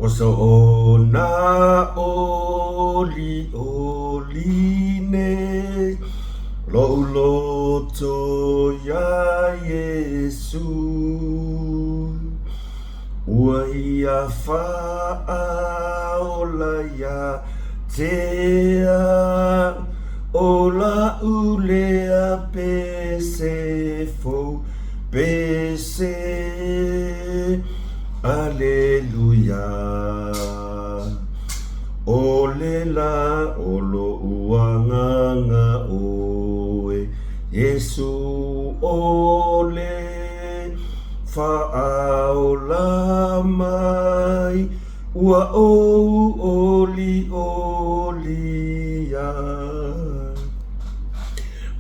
Ua soona ʻoliʻoli nei loʻu loto iā Iesū. Ua ia faaola ia te a'u, ʻO laʻu lea pese fou, pese. Aleluia. ʻO le lā o loʻu agaga ʻoe, Iesū ʻo le faaola mai, ua ou ʻoliʻoli ia.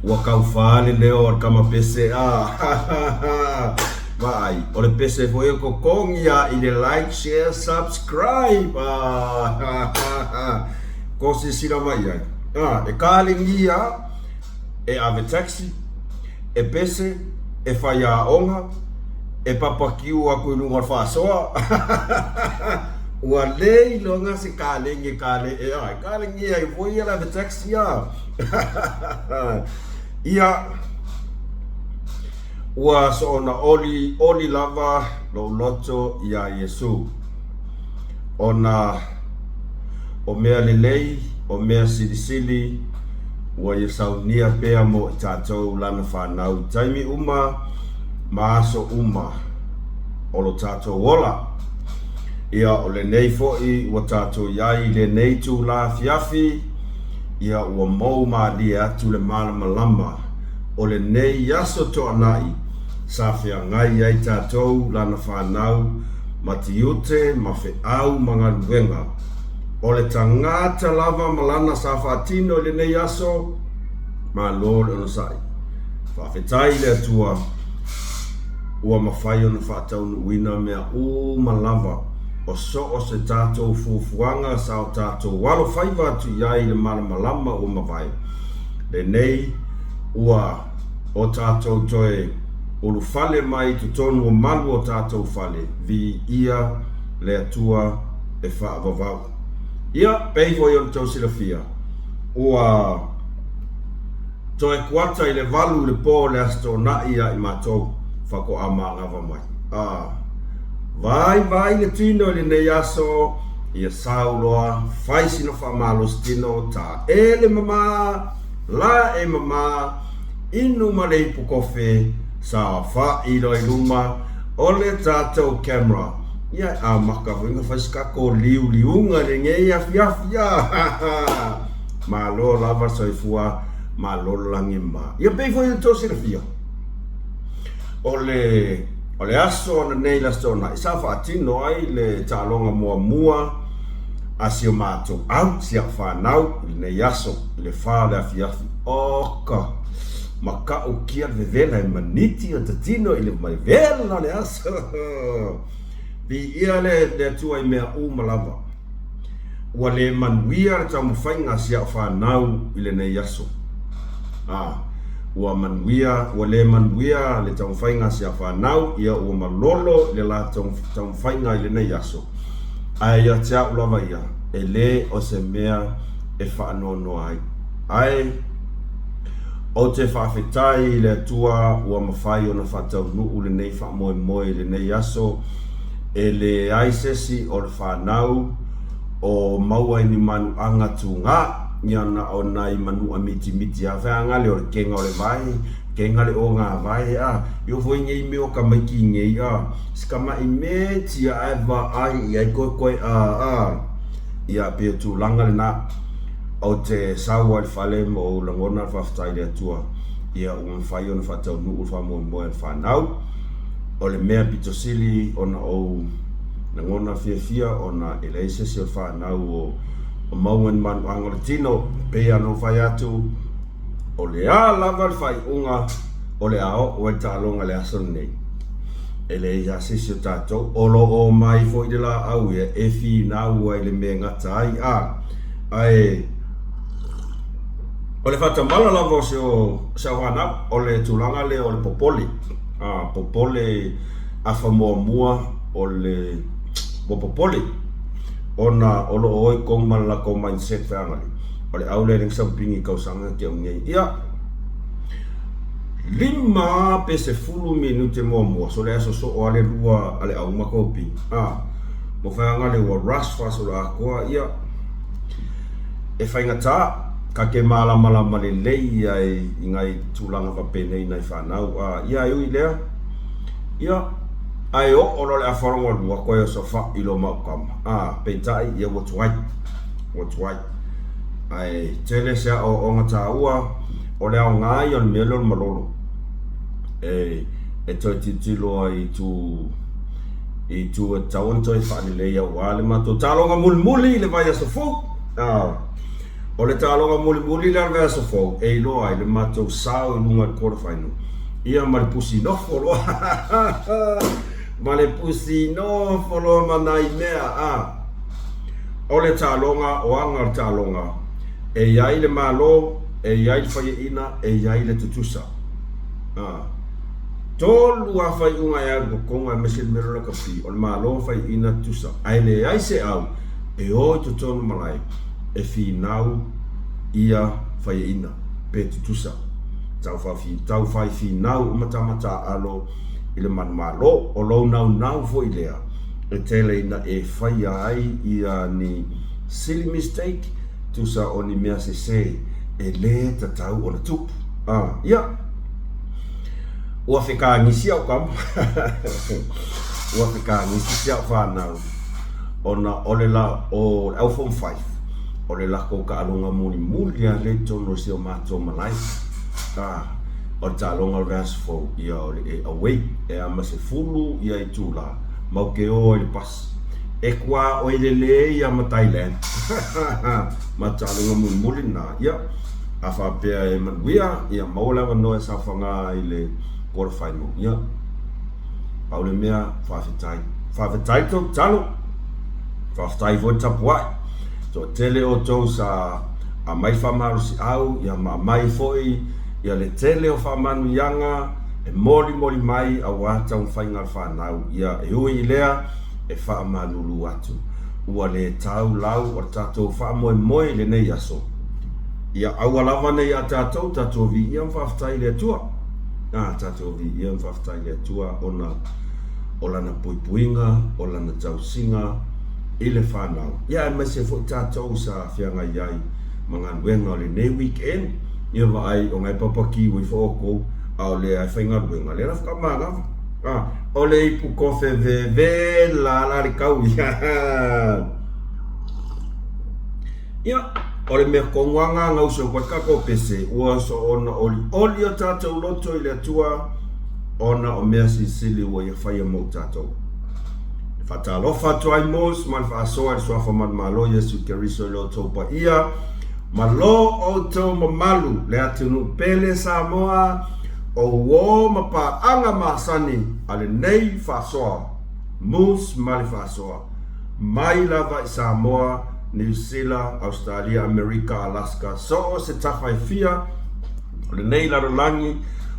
Ua kauwhā le leo o le kama pese a Vaai, o le pese foi e kokogi a i le like, share, subscribe a Ko sisila mai ai. A, e kalegi a, e ave taxi, e pese, e whai aoga, e papakiu aku i luga o le faasoa. Ua le iloga se kalegi e kale e a, e kalegi ai foi ia le ave taxi a. Ia, ua soona oli oli lava lou loto iā Iesū, ona o mea lelei, o mea silisili, ua ia saunia pea mo i tatou lana fanau i taimi uma ma aso uma o lo tatou ola. Ia, o lenei foi ua tatou i ai i lenei itulā afiafi, ia ua mou mālie atu le malamalama o lenei aso toanai sa feagai ai tatou lana fanau ma tiute ma feau ma galuega. O le tagata lava ma lana sa faatino i lenei aso, malo le onosai. Faafetai i le Atua ua mafai ona faataunuuina mea uma lava o so o se tatou fuafuaga sa o tatou alofaiva atu i ai i le malamalama ua mavae. Lenei ua o tatou toe ulufale mai i totonu o malu o tatou fale, viia le Atua e faavavau. Ia, pei foi ona tou silafia, ua toe kuata i le valu i le po o le Aso Toonai ia i matou faatoa manava mai. A vaivai le tino i lenei aso, ia sau loa, fai sina faamalosi tino, taele mama, lae mama, inu ma le ipu kofe, saofaʻi loa i luma o le tatou camera. Ia e amata foi ona fai se tatou liuliuga i lenei afiafi. A Malo lava le soifua, malo le lagi e mama. Ia pei foi ona outou silafia, o le o le aso ananei le Aso Toonai sa faatino ai le taaloga muamua a si o matou au, si au fanau i lenei aso i le fa o le afiafi. Oka! Matautia le vevela e maniti o tatino i le vevela o le aso. Viia le Atua i mea uma lava. Ua le manuia le taumafaiga a si au fanau i lenei aso. A, ua manuia, ua le manuia le taumafaiga a si au fanau, ia ua malolo le latou taumafaiga i lenei aso. Ae ia te au lava ia, e le o se mea e faanoanoa ai. Ae ou te faafetai i le Atua ua mafai ona faataunuu lenei faamoemoe i lenei aso, e leai sesi o le fanau o maua i ni manuaga tūgā, ia na o nai manua mitimiti a feagale o le kega o le vae, kega le o ngā vae a, i o foi ngei mea o tamaiti ngei a, si tamaʻi meti a ae vaai i ai koe koe a a, ia pei o tulaga lena. Ou te sau ai i le fale ma ou lagona le faafetai i le Atua, ia ua mafai ona faataunuu le faamoemoe a le fanau. O le mea pito sili ona ou lagona fiafia ona e leai se isi o le fanau o maua i ni manuaga o le tino, e pei lava ona ou fai atu, o le a lava le faaiuga o le a oo ai le taaloga i le aso lenei, e leai lava se isi o tatou o lo o mai foi le laau ia e finau ai i le mea e gata ai. A, ae o le faatamala lava o si au fanau, o le tulaga lea o le popole. A, popole afa muamua o le ua popole. Ona o lo o o i tonu ma le latou mindset feagali, o le au lea e leai ni sampingi i tausaga te au nei. Ia, 5 pe 10 minute muamua, so le aso soo a le lua a le au ma kopi. A, mo feagali ua rush faasoloatoa, ia, e faigata, ka te malamalama lelei ai i nai tulaga fapenei nai fanau. A, ia, e ui i lea, ia, Ae oo loa le afa lona lua, koe osofai lo mau kama. A, peitai, ia ua tuai. Ua tuai. Ae tele se aoaoga taua, o le aoga ia o le mea lea o le malolo. E, e toe tilotilo ai i itu, i itu e tatau ona toe faalelei aua le matou taaloga mulimuli i le vaiaso fou. A, o le taaloga mulimuli lea o le vaiaso fou, e iloa ai le matou sao i luga i le quarter final. Ia ma le pusi nofo loa ma le pusi nofo loa ma nai mea a. O le taaloga, o aga o le taaloga, e i ai le Malo, e i ai le faiaina, e i ai le tutusa. A. 3 lava faaiuga e alu i totonu aemaise le mea lea o le lakapi, o le Malo, faiaina, tutusa. Ae leai se au e o i totonu malae e finau ia faiaina pe tutusa. Tau fai finau uma tama taaalo i le manumalo. O lou naunau foi lea e tele ina e faia ai ia ni silly mistake, tusa o ni mea sese e le tatau ona tupu. A, ia, ua fekagisi au kama, ua fekagisi si au fanau, ona o le la, o le au form 5, o le latou taaloga mulimuli lava lea i totonu o si o matou malae. A, o le taaloga o le vaiaso fou, ia o le e away, e ama 10 ia itula, mau te o ai i le pasi. E tuaoi lelei ia ma Thailand. Ma taaloga mulimuli lena. Ia, a faapea e manuia, ia maua le avanoa e saofaga i le quarter final. Ia, pau le mea, faafetai. Faafetai tou tatalo. Faafetai foi le tapuai. Toatele outou sa aumai faamalosiau, ia ma aumai foi ia le tele o faamanuiaga e molimoli mai aua taumafaiga a le fanau. Ia, e ui i lea, e faamalulu atu, ua le tau lau o le tatou faamoemoe i lenei aso. Ia aua lava nei a tatou, tatou viia ma faafetai i le Atua. A, tatou viia ma faafetai i le Atua ona o Lana puipuiga, o Lana tausiga i le fanau. Ia aemaise foi tatou sa feagai ai ma galuega o lenei weekend. Ia vaai o nai papa kiwi fo outou, a o lea e faigaluega, lea la faatoa manava. A, o le ipu kofe vevela la le taui. Ia, o le mea tonu lava lena na usu atu ai le tatou pese, ua soona olioli o tatou loto i le Atua ona o mea silisili ua Ia faia mo tatou. E faatalofa atu ai Mose ma le faasoa i le Suafa Manumalo Iesu Keriso i lo outou paia ma lo outou mamalu, le atunuu pele Samoa, o uo ma paaga masani a lenei faasoa, Mose ma le faasoa, mai lava i Samoa, Niu Sila, Ausetalia, Amerika, Alaska, so o se tafa e fia o lenei lalolagi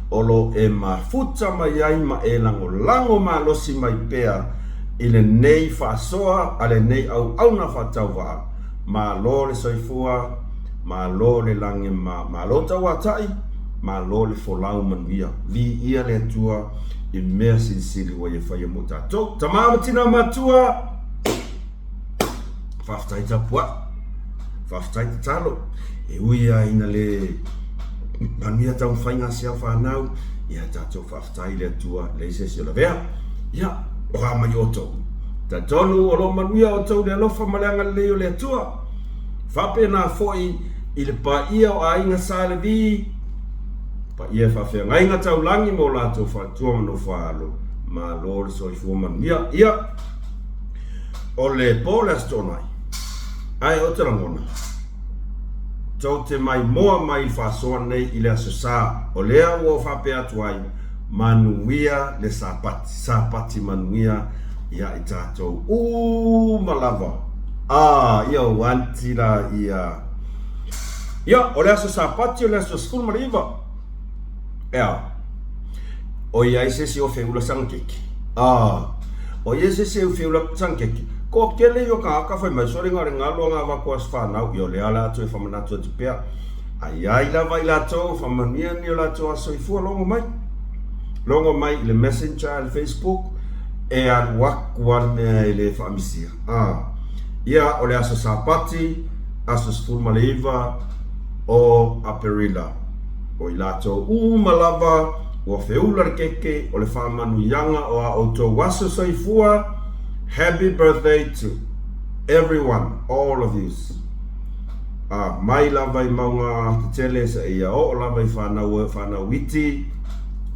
o lo e mafuta mai ai ma e lagolago malosi mai pea i lenei faasoa a lenei auauna faatauvaa. Malo le soifua, malo le lagi ma malo tauatai, malo le folau manuia. Viia le Atua i mea silisili ua Ia faia mo tatou. Tama ma tina matua! Faafetai tapuai, faafetai tatalo. E ui lava ina le manuia taumafaiga a si au fanau, ia tatou faafetai i le Atua, e leai se isi o lavea. Ia, o a mai outou? Talitonu o lo o manuia outou i le alofa ma le agalelei o le Atua. Faapena foi i le paia o aiga Sa Levi, paia e faafeagaiga taulagi ma o latou faletua ma nofoaalo, malo le soifua manuia. Ia, O le po o le Aso Toonai, ae ou te lagona, tou te maimoa mai i le faasoa nei i le Aso Sa, o lea ua ou faapea atu ai, manuia le Sapati, Sapati manuia ia i tatou uma lava. A, ia ou anti la ia. Ia, o le Aso Sapati o le aso 19. Ea, o i ai se isi o feula sangakeke. A, o i ai se isi o feula sangakeke. Toatele ia o tagata fai mai, sole na o le galu a na avatu aso fanau, ia o lea o le a toe famanatu atu pea. A iai lava i latou faamanuia ni o latou aso soifua, logo mai. Logo mai i le messenger i le Facebook, e alu atu lava le mea e le faamisia. A. Ia, o le aso Sapati, aso 19 o Aperila. O i latou uma lava ua feula le keke o le faamanuiaga o a outou aso soifua, Happy birthday to everyone, all of yous. A, mai lava i mauga tetele seia oo lava i whanau, whanau iti,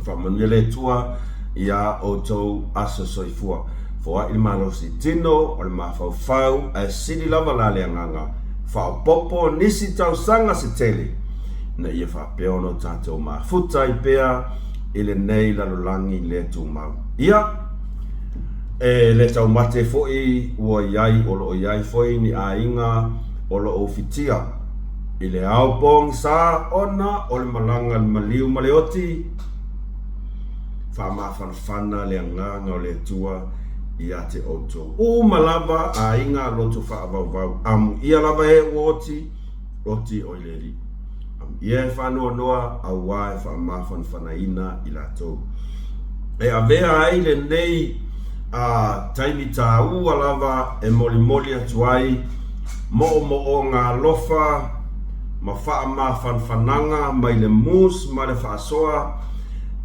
faamanuia le Atua i a outou aso soifua. Foai le malosi tino o le mafaufau ae sili lava la le agaga faaopoopo nisi tausaga se tele ina ia faapea ona o tatou mafuta ai pea i lenei lalolagi le tumau. Ia, e le taumate foi ua i ai, o lo o i ai foi ni aiga o lo o ufitia i le ao pogisa ona o le malaga a le maliu ma le oti, Faamafanafana le agaga o le Atua ia te outou uma lava aiga loto faavauvau. Amuia lava e ua oti, oti o i le Alii. Amuia e faanoanoa auā e faamafanafanaina i latou. E avea ai lenei a taimi tāua lava e molimoli atu ai moomooga alofa ma faamafanafanaga mai le mus ma le faasoa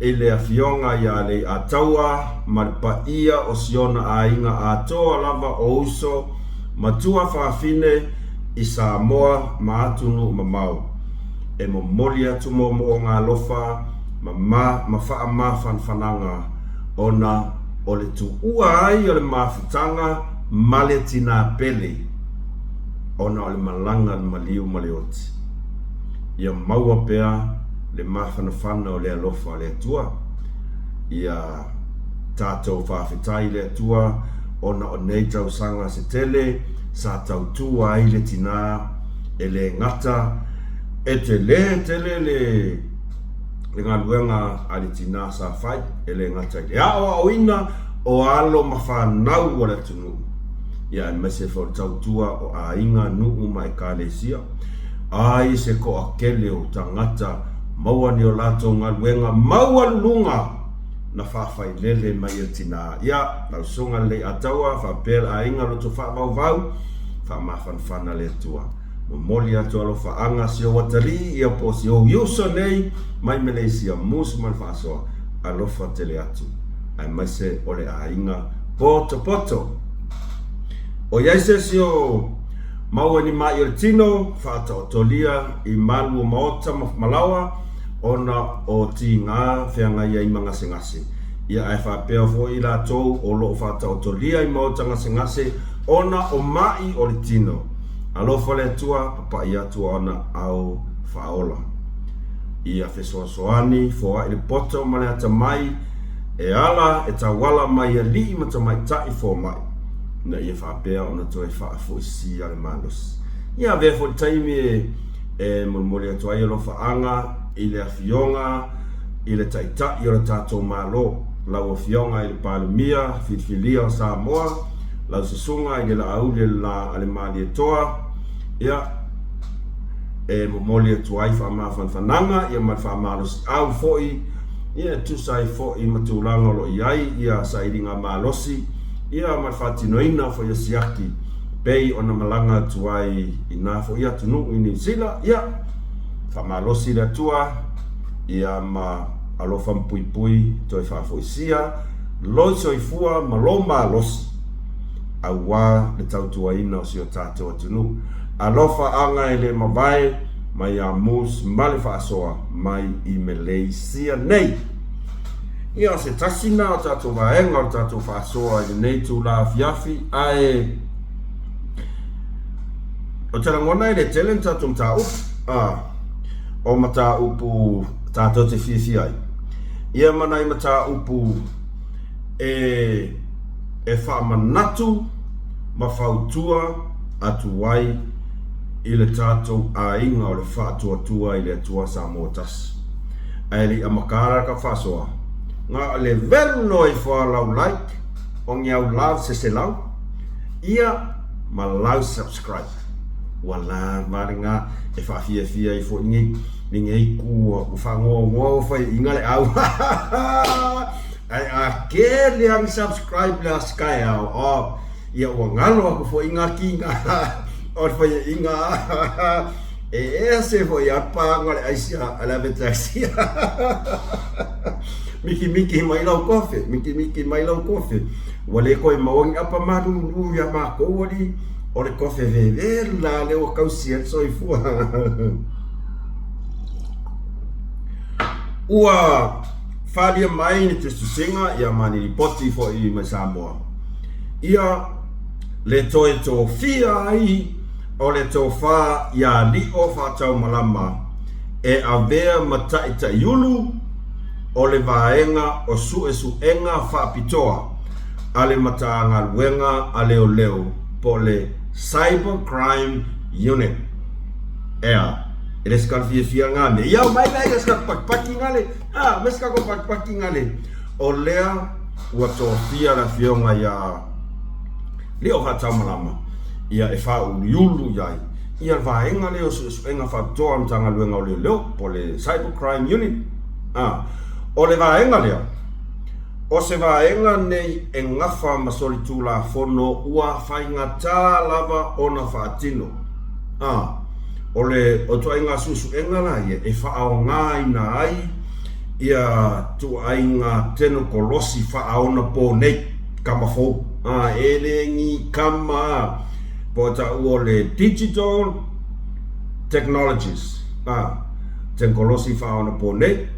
i le Afioga ia Leiataua ma le paia o si ona aiga atoa lava o uso ma tuafafine i Samoa ma atunuu mamao. E momoli atu moomooga alofa ma ma faamafanafanaga ona o le tuua ai o le mafutaga ma le tinā pele ona o le malaga a le maliu ma le oti. Ia maua pea le mafanafana o le alofa o le Atua. Ia tatou faafetai i le Atua ona o nei tausaga se tele sa tautua ai le tinā e le gata e tele tele le le galuega a le tinā sa fai, e le gata i le aoaoina o alo ma fanau o le atunuu, ia aemaise foi o le tautua o aiga, nuu ma ekalesia. Ai se toatele o tagata maua ni o latou galuega maualuluga na faafailele mai e le tinā. Ia, lau Susuga Leiataua, faapea le aiga loto faavauvau, faamafanafana le Atua. Momoli atu alofaaga si ou atalii ia po o si ou uso nei mai Meleisia, Musu ma le faasoa, alofa tele atu, aemaise o le aiga potopoto. O i ai se isi o Maua ni maʻi o le tino, faataotolia i malu o maota ma malaoa ona o tigā feagai ai ma gasegase. Ia ae faapea foi i latou o lo o faataotolia i maota gasegase ona o maʻi o le tino. Alofa le Atua, papaʻi atu ona ao faaola. Ia fesoasoani, foai le poto ma le atamai e ala e tauala mai alii ma tamaitai fomai. Ina ia faapea ona toe faafoisia le malosi. Ia avea foi le taimi e e molimoli atu ai alofaaga i le Afioga i le Taitai o le tatou Malo, lau Afioga i le Palemia filifilia o Samoa, lau Susuga i le Laauli o le La a le Malietoa, ia, e momoli atu ai faamafanafanaga ia ma le faamalosiau foi, ia e tusa ai foi ma tulaga o lo o i ai ia sailiga malosi, ia ma le faatinoina foi o siaki pei ona malaga atu ai i na foi atunuu i Niu Sila, ia, faamalosi le Atua, ia ma alofa ma puipui toe faafoisia lou soifua ma lou malosi auā le tautuaina o si o tatou atunuu. Alofa aga e le mavae mai ia Moose ma le faasoa mai i Meleisia nei. Ia, o se tasi lena o tatou vaega o le tatou faasoa i lenei itula afiafi, ae ou te lagona e le tele ni tatou mataupu, a, o mataupu tatou te fiafia ai, ia ma nai mataupu e, e faamanatu ma fautua atu ai i le tatou aiga o le Faatuatua i le Atua Samoa Tasi. Ae le i amata la ka faasoa, na o le velo ifo a lau like o ni au love se 100. Ia ma lau subscribe. Ua lava lena e faafiafia ai foi lenei lenei ku ua fagoagoa ua faiaina le au. Ae a kele lava ni subscribe le aso taeao, oh, ia ua galo aku foi ngā kiga o le faiaina e ese foi a paga o le aisi a le ave taxi. Mikimiki mai lau kofe, mikimiki mai lau kofe. Ua le toe maua ni apa malulu iā makou alii, o le kofe vevela lea ua tausi ai le soifua. Ua faaalia mai ni tusitusiga ia ma ni lipoti foi mai Samoa ia le toe tofia ai o le tofa iā Lio Faataumalama e avea ma taʻitaʻiulu o le Vaega o Suesuega Faapitoa a le Matagaluega a Leoleo po o le Cyber Crime Unit. Ea, e le se kala fiafia ngā mea. Ia, mai lea ia se kala pakipaki ngā le, a, mai se kala pakipaki ngā le. O lea ua tofia le afioga iā Lio Faataumalama, ia e fāuliulu i ai ia le vaega lea o Suesuega Faapitoa a le Matagaluega o Leoleo po o le Cyber Crime Unit. A, o le vaega lea, o se vaega nei e gafa ma solitulafono ua faigata lava ona faatino. A, o le ituaiga suesuega la ia e faaaogaina ai ia ituaiga tenokolosi faaonapo nei, kama fou. A, e le ni kama po o taua o le digital technologies, a, tenokolosi faaonapo nei,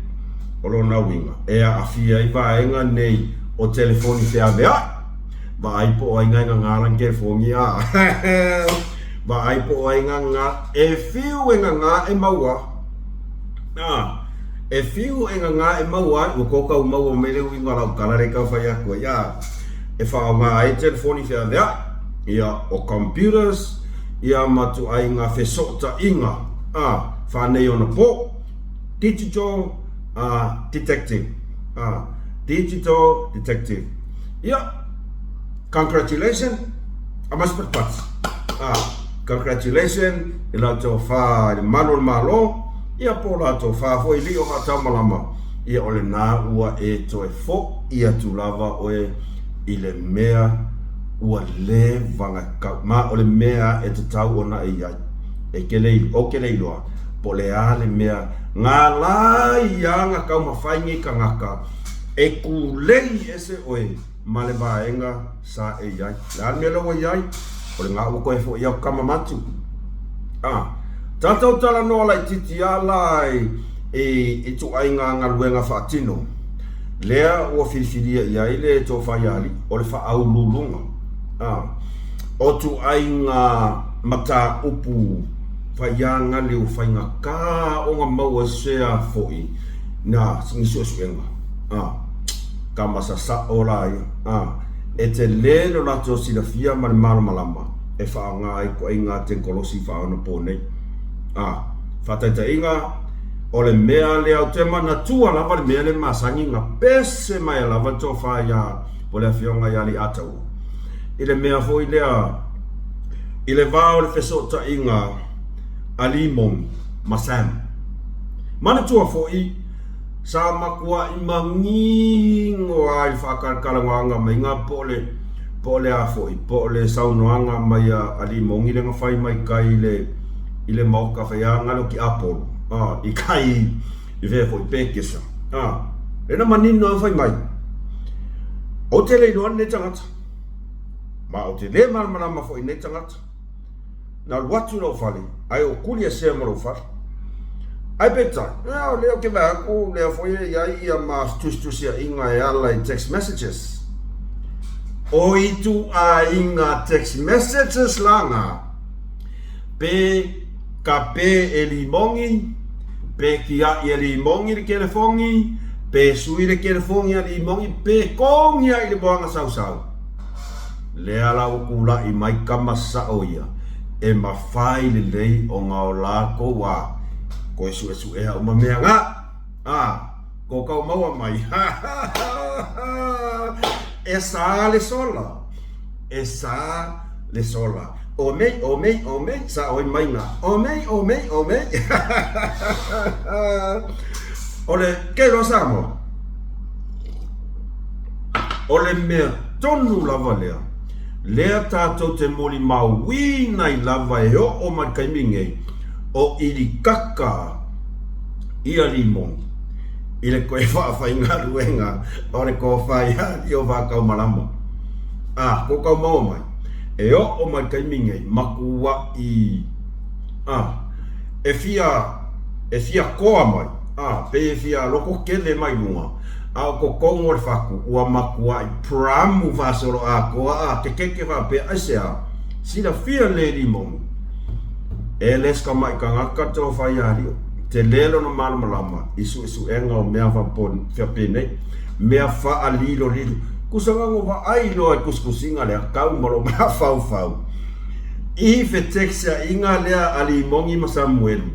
o lona uiga e aafia ai vaega nei o telefoni feaveai, vaai po o ai nga e gagā lana telefoni, a, vaai po o ai gagā, e fiu e gagā e maua, a, e fiu e gagā e maua ai, ua kō kau maua mai le uiga o lau tala lea e tau fai atu ai, a, e faaaoga ai telefoni feaveai, ia, o computers, ia ma ituaiga fesootaiga, a, faaneionapo, digital detective, a, digital detective. Ia, congratulation, a mas patipati. A, congratulation i la outou fa i le malu o le Malo, ia po o la outou fa foi i lii o Faataumalama, ia o lena ua e toe fo'i atu lava oe i le mea ua leva ona kau, ma o le mea e tatau ona e i ai. E ke le, o ke le iloa, po o le a le mea ngā lā ia na taumafai nei tagata e kulei ese oe ma le vaega sa e i ai. Le a le mea lea ua i ai? O lena ua toe foʻi atu kama matu. A, tatou talanoa laitiiti lava la i ituaiga galuega faatino lea ua filifilia i ai le tofa ia Alii, o le faauluuluga. A, o ituaiga mataupu faiagali ua faigata ona maua sea foi na ni suesuega. A, kama sasao la ia. A, e tele lo latou silafia ma le malamalama e faaaoga ai ituaiga tenkolosi faaonapo nei. A, faataitaiga, o le mea lea ou te manatua lava le mea lea masani na pese mai lava le tofa ia po o le afioga ia Leiataua i le mea foi lea i le va o le fesootaiga a Limong ma Sam. Manatua foi, sa matuai manino lava i le faatalatalanoaga maiga po o le, po o le a foi, po o le saunoaga mai a Limong lea na fai mai tai i le, i le maota faiaga lea o Tiapolo, a, i tai i fea foi, Pekesa, a, lea na manino lava fai mai, Ou te le iloa lenei tagata, ma ou te le malamalama foi i lenei tagata. Na alu atu i lou fale, ae ou tuli esea ma lou fale. Ae peitai, ea, o lea ou te vaai atu, o lea foi e i ai ia ma tusitusiaiga e ala i text messages. O ituaiga text messages la na, pe ka pe e limogi, pe kiaʻi e limogi le kelefogi, pe sui le kelefogi a limogi, pe kogi ai i le moana sausau. Lea la ua kulaʻi mai kama saʻo ia e mafai lelei ona o lakou a koe suʻesuʻea uma mea nga a ko kau maua mai e sa le sola e sa. Le sola. Omei, omei, omei, saoi mai nga. Omei, omei, omei. O le kelo Samoa. O le mea tonu lava lea, lea tatou te molimauina ai lava e oo mai le taimi nei, o ilikaka ia Limoni i le toe faafaigaluega o le tofa ia Lio Vakaumalama. A, ko tau maua mai, e oo mai le taimi nei, matuai, a, e fia, e fia koa mai, a, pei e fia loko tele mai luga, a o totonu o le fatu, ua matuai paramu faasoloatoa, a, kekeke faapea, aisea? Silafia lelei Limoni, e le se tamai tagata le tofa ia Lio, tele lona malamalama i suesuega o mea faapenei, mea faalilolilo. Tusa na ona vaai loa i tusitusiga lea, tau ma lou mafaufau i feteksiaiga lea a Limoni ma Samuelu,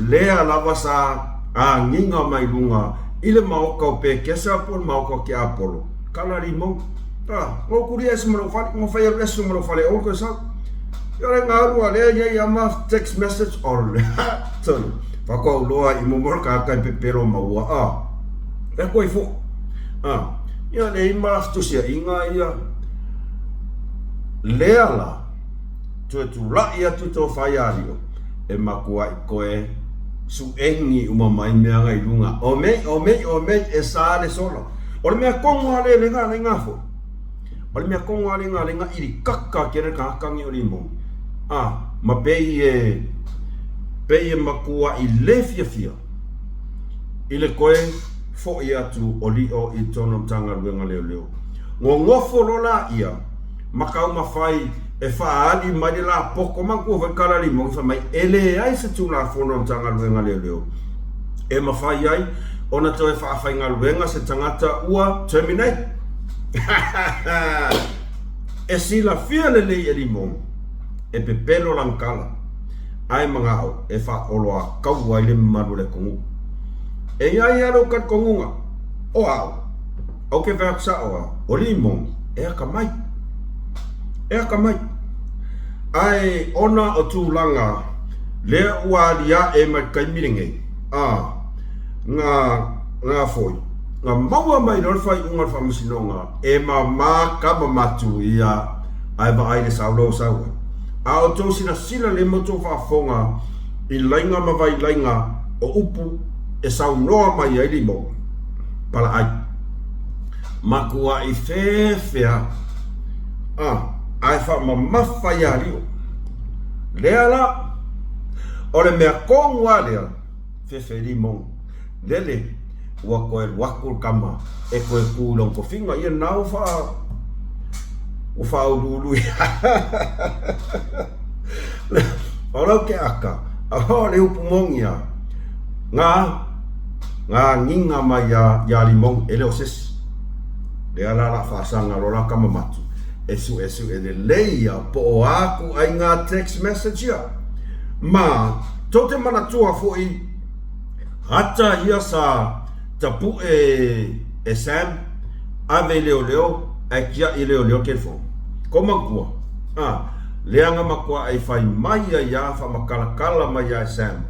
lea lava sa agiga mai luga i le maota o Pekesa po o le maota o Tiapolo. Kala Limoni, a, na ou tulia ese ma lou fale, na ou fai alu ese ma lou fale aua toe sau. Ia le galu a lea iai ama text message o le tonu. Faatoa ou loa i mo mo ka kai pepelo maua a. E koe fo. A. Ia le ima tusiaiga ia. Lea la toe tulai atu to whai alio e makuai koe suengi uma mai mea ngai lunga. O mei, o mei, o mei e sa le sola. O le mea kongo a le lenga lenga fo. O le mea kongo a lenga lenga iri kaka ke le kakangi o limoni. A, ma pei e pei e makuai le fiafia i le koe foʻi atu o Lio i totonu o Matagaluega Leoleo. Gogofo loa laia ma taumafai e faaali mai le lapoto manatua foi Kala Limoni fai mai e leai se Tulafono a Matagaluega Leoleo e mafai ai ona toe faafaigaluega se tagata ua terminate. E silafia lelei e Limoni e pepelo lana tala ae manao e faaoloataua ai le mamalu o le atunuu. E i ai lava lou talitonuga, o au, ou te fai atu sao lava, o Limoni, e atamai, e atamai. Ae ona o tulaga lea ua aliae mai le taimi lenei, a, na, na foi, na maua mai loa le faaiuga o le Faamasinoga e mama kama matu ia ae vaai le sau lou sau ai. A outou silasila lelei ma outou faafofoga i laiga ma vailaiga o upu e saunoa mai ai Limou, palaai, matuai fefea, a, ae faamamafa ia Lio. Lea la, o le mea tonu lava lea, Fefe Limou, lele, ua toe alu atu le tama e toe tu i lona tofiga, ia lena ua faa, ua faauluulu ia. O lau keaka, o le upu moni lava, na, na agiga mai ia Limou, e le o se isi. Lea la o le a faasaga loa la tama matu e suesue lelei ia po o a ituaiga text message ia. Ma tou te manatua foi ata ia sa tapue e Sam ave i leoleo ae tiai e leoleo le telefoni. Ko manatua, a, leaga matuaʻe fai mai ai a faamatalatala mai a e Sam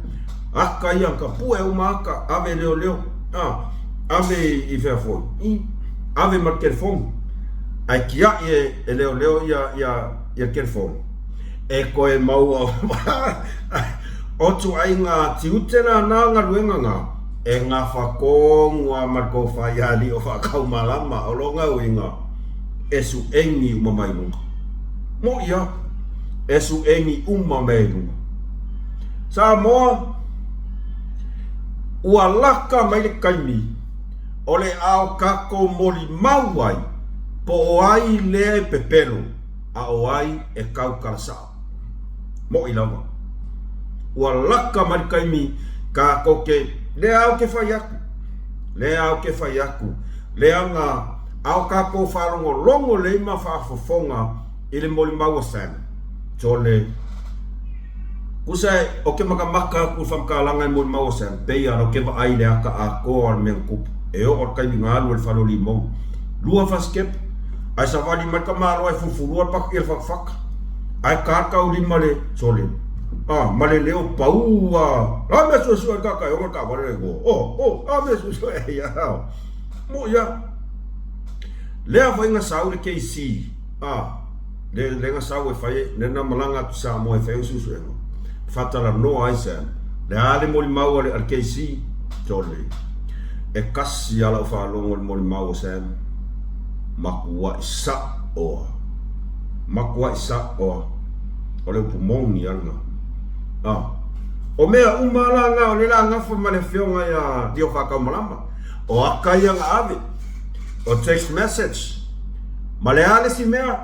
ata ia tapue uma ata ave i leoleo, a, ave i fea foi, i, ave ma le telefoni ae tiai e leoleo ia ia le telefoni. E koe maua o tuaiga tiute la na galuega na e gafa tonu a ma le tofa ia Lio Faakaumalama o lona uiga e suengi uma mai luga. Moʻi a, e suengi uma mai luga. Samoa, ua laka mai le taimi o le a o tatou molimau ai po o ai lea e pepelo a o ai e tautala sao. Moʻi lava. Ua laka mai le taimi tatou te, lea ou te fai atu, lea ou te fai atu, leaga a o tatou faalogologo lelei ma faafofoga i le molimau a Sam, Sole, Kusa o ke makamaka aku i le faamatalaga e molimau a Sam, pei a ou te vaai i le ata atoa o le mea na tupu, e oo i le taimi na alu ai le fale o Limou. Lua fasikepa, ae savali mai le tamaloa e fulufulua le paki i le fatafata. Ae kakau lima le sole a ma le leo pau a a mea suesue kaka e oga taavale le igoa o o a mea suesue ia mo ia lea foi na sau le KC a le le na sau e fai le na malaga atu Samoa e fai ana suesuega faatalanoa ai Sam le a le molimau a le KC sole e kasi a lau faalogo i le molimau a Sam makuaʻi saʻo a Makuaʻi saʻo a o le upu moni a lena. A o mea uma la na o le la gafa ma le afioga ia Dio Faataumalama. O aka ia na ave, o text message, ma le a le isi mea,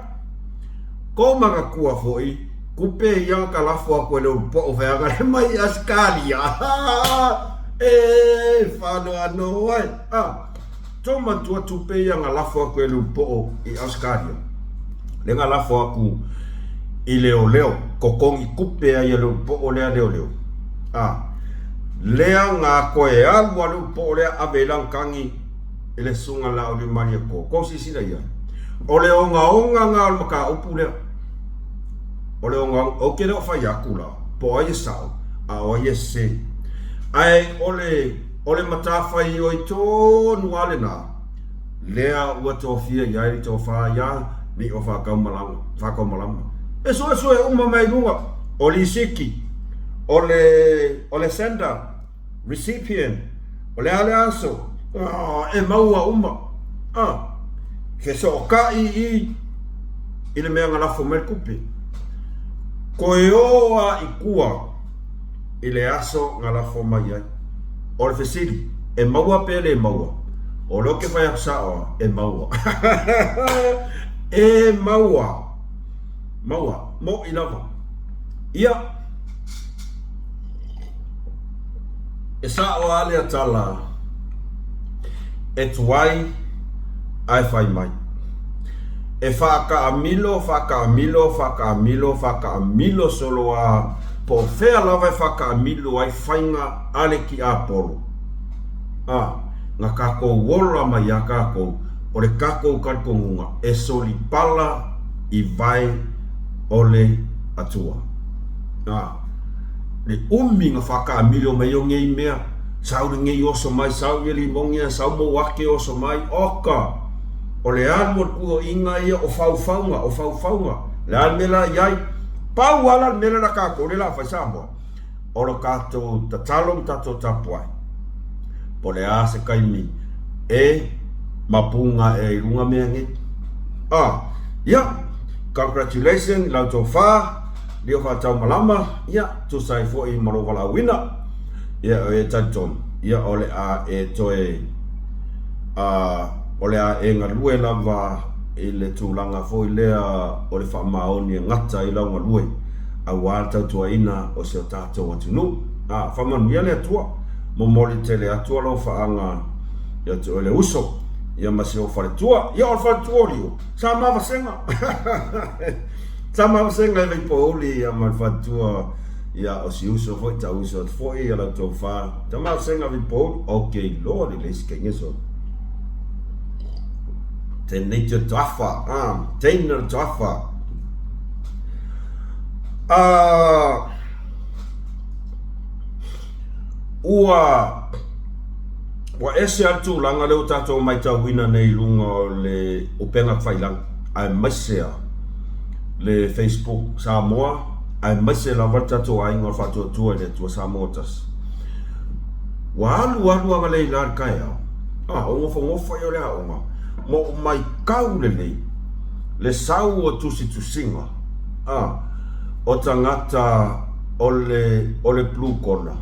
kou manatua foi, kupe ia na kalafo atu e le ulupoʻo feaga le mai Asikalia. E faanoanoa e. A. Tou matua tupe ia na lafo atu e Lupoo i Ausekaria, lea na lafo atu i leoleo, totogi tupe ai e Lupoo lea leoleo. A, lea na toe alu a Lupoo lea ave ai lana tagi i le susuga Laauliumalietoa. Tou silasila i ai, o le ogaoga na o le mataupu lea. O le ogaoga, ou te le o fai atu la, po o ai e sao, a o ai e sese. Ae o le O le matafaioi tonu lava lena, lea ua tofia i ai le tofa ia Lio Faataumalama. E suesue uma mai luga, o lisiti, o le, o le sender, recipient, o le a le aso, e maua uma. A, fesootai i i le mea na lafo mai le tupe. Toe o lava i tua. i le aso na lafo mai ai. O le fesili, e maua pe le maua? O lea ou te fai atu sao lava, e maua. E maua. Maua. Moʻi lava. Ia, e sao lava lea tala, e tuai ae fai mai. E faakaamilo, faakaamilo, faakaamilo, faakaamilo solo a po o fea lava e faakaamilo ai faiga a le tiapolo, a na tatou ola mai iā tatou, o le tatou talitonuga e solipala i vae o le Atua. A le umi na faakaamilo mai o nei mea, sau lenei oso mai, sau ia limonia, sau mou ake oso mai, oka! O le alu o le puoiga ia o faufauga, o faufauga. O le a le mea la i ai? Pau lava la le mea lea la tatou lea la fai Samoa, o le tatou tatalo ma tatou tapuai. Po o le a se taimi e mapuga ae ai i luga mea nei. Ah, ia, congratulations i la outou fa, Lio Faataumalama, ia, tusa ai foi ma lou valaauina. Ia, e talitonu, ia, o le a e toe, a, o le a e galue lava i le tulaga foi lea o le faamaoni e gata ai lau galue, aua le tautuaina o si o tatou atunuu. A, faamanuia le Atua, momoli tele atu alofaaga ia te oe le uso, ia ma si ou faletua. Ia, o le faletua o Lio, sa ma vasega. Sa ma vasega i Vaipouli, ia ma le faletua, ia o si uso foi, tau uso atu foi ia lau tofa. Sa ma vasega Vaipouli, ok loa le leisi kenge so. Tenei te toafa, ah, teina le toafa. Ah, ua ua ese lava le tulaga lea ua tatou matauina nei i luga o le upega tafailagi aemaise lava le Facebook Samoa aemaise lava le tatou aiga o le Faatuatua i le Atua Samoa Tasi. Ua alu alu agalei la le taeao, a o nofonofo ia o le aoga, ma ou matau lelei le sau o tusitusiga a o tagata o le o le Blue Corner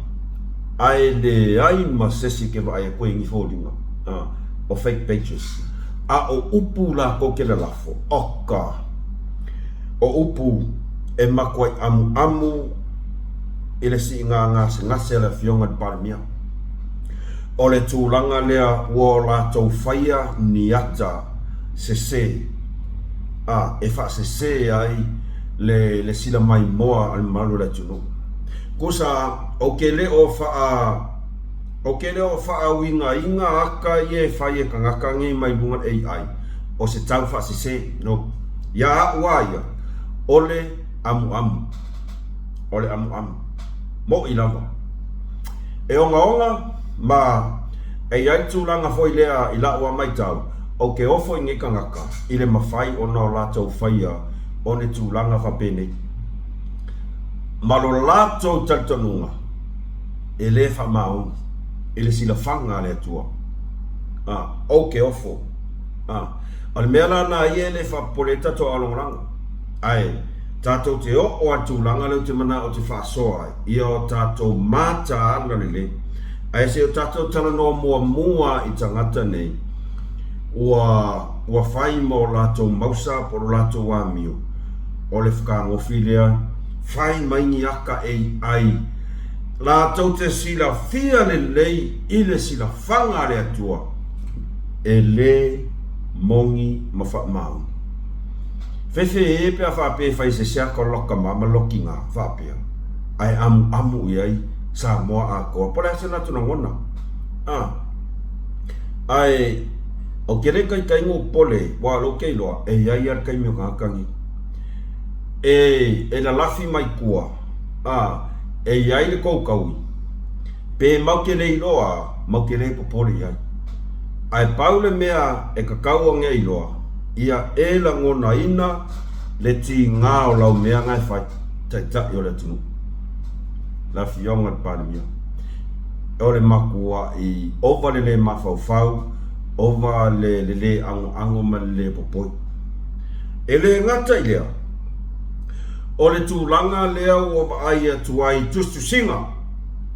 ae leai ma sesi ke vaai atu ai i ni foliga a o fake pages a o upu latou ke lalafo oka o upu e makuai amuamu i le siiga gasegase a le Afioga i le Palemia. O le tulaga lea ua o latou faia ni ata sese a e faasese ai le le sila maimoa a le mamalu o le atunuu. Kusa ou te le o faa ou te le o faauigaina ata ia e fai e tagata nei mai luga o le AI o se tau faasese. No. Ia a'u a ia, o le. amuamu. O le amuamu. Moʻi lava. E ogaoga ma e i ai le tulaga foi lea i la'u a maitau, ou te ofo i nei tagata i le mafai ona o latou faia o ni tulaga faapenei. Ma lo latou talitonuga e le faamaoni i le silafaga a le Atua. A, ou te ofo. A, o le mea la lena ia e le faapopole ai tatou aalogolago. Ae, tatou te oo a i le tulaga lea ou te manao ou te faasoa ai, ia o tatou mataala lelei. Ae se i o tatou talanoa muamua i tagata nei, ua, ua fai ma o latou mausa po o lo latou amio, o le fekagofi lea, fai mai ni aka AI, latou te silafia lelei i le silafaga a le Atua, e le moni ma faamaoni. Fefe e pe a faapea e fai se se aka o loka ma ma loki nga faapea ae amuamu i ai Samoa atoa. Po o le a se latou lagona? A. Ae ou te le taitai ona popole aua o lea ou te iloa e i ai lava le taimi o tagata nei e e lalafi mai tua, a, e i ai le tou taui pe matou te le iloa matou te le popole i ai. Ae pau le mea e tatau ona e iloa, ia e lagonaina le tiga o lau mea na e fai, Taitai o le atunuu, le Afioga i le Palemia. O le matua'i ova le le mafaufau, ova le le le agoago ma le le popoi. E le gata i lea, o le tulaga lea ua vaai atu ai i tusitusiga,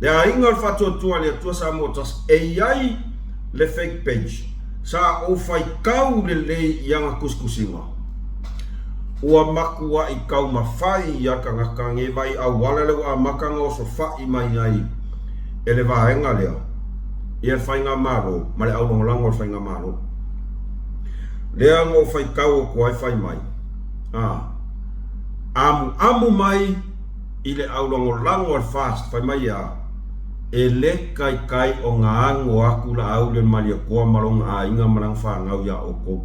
le aiga o le Faatuatua i le Atua Samoa Tasi, e i ai le fake page sa ou faitau lelei i ana tusitusiga. Ua matua'i taumafai ia tagata nei vai auala lea ua amata ona osofa'i mai ai e le vaega lea ia le Faigamalo ma le aulagolago a le Faigamalo. Lea na ou faitau atu ai fai mai, a amuamu mai i le aulagolago a le FAST fai mai e a? E le taitai ona ago atu Laauli o le Malietoa ma lona aiga ma lana fanau iā outou.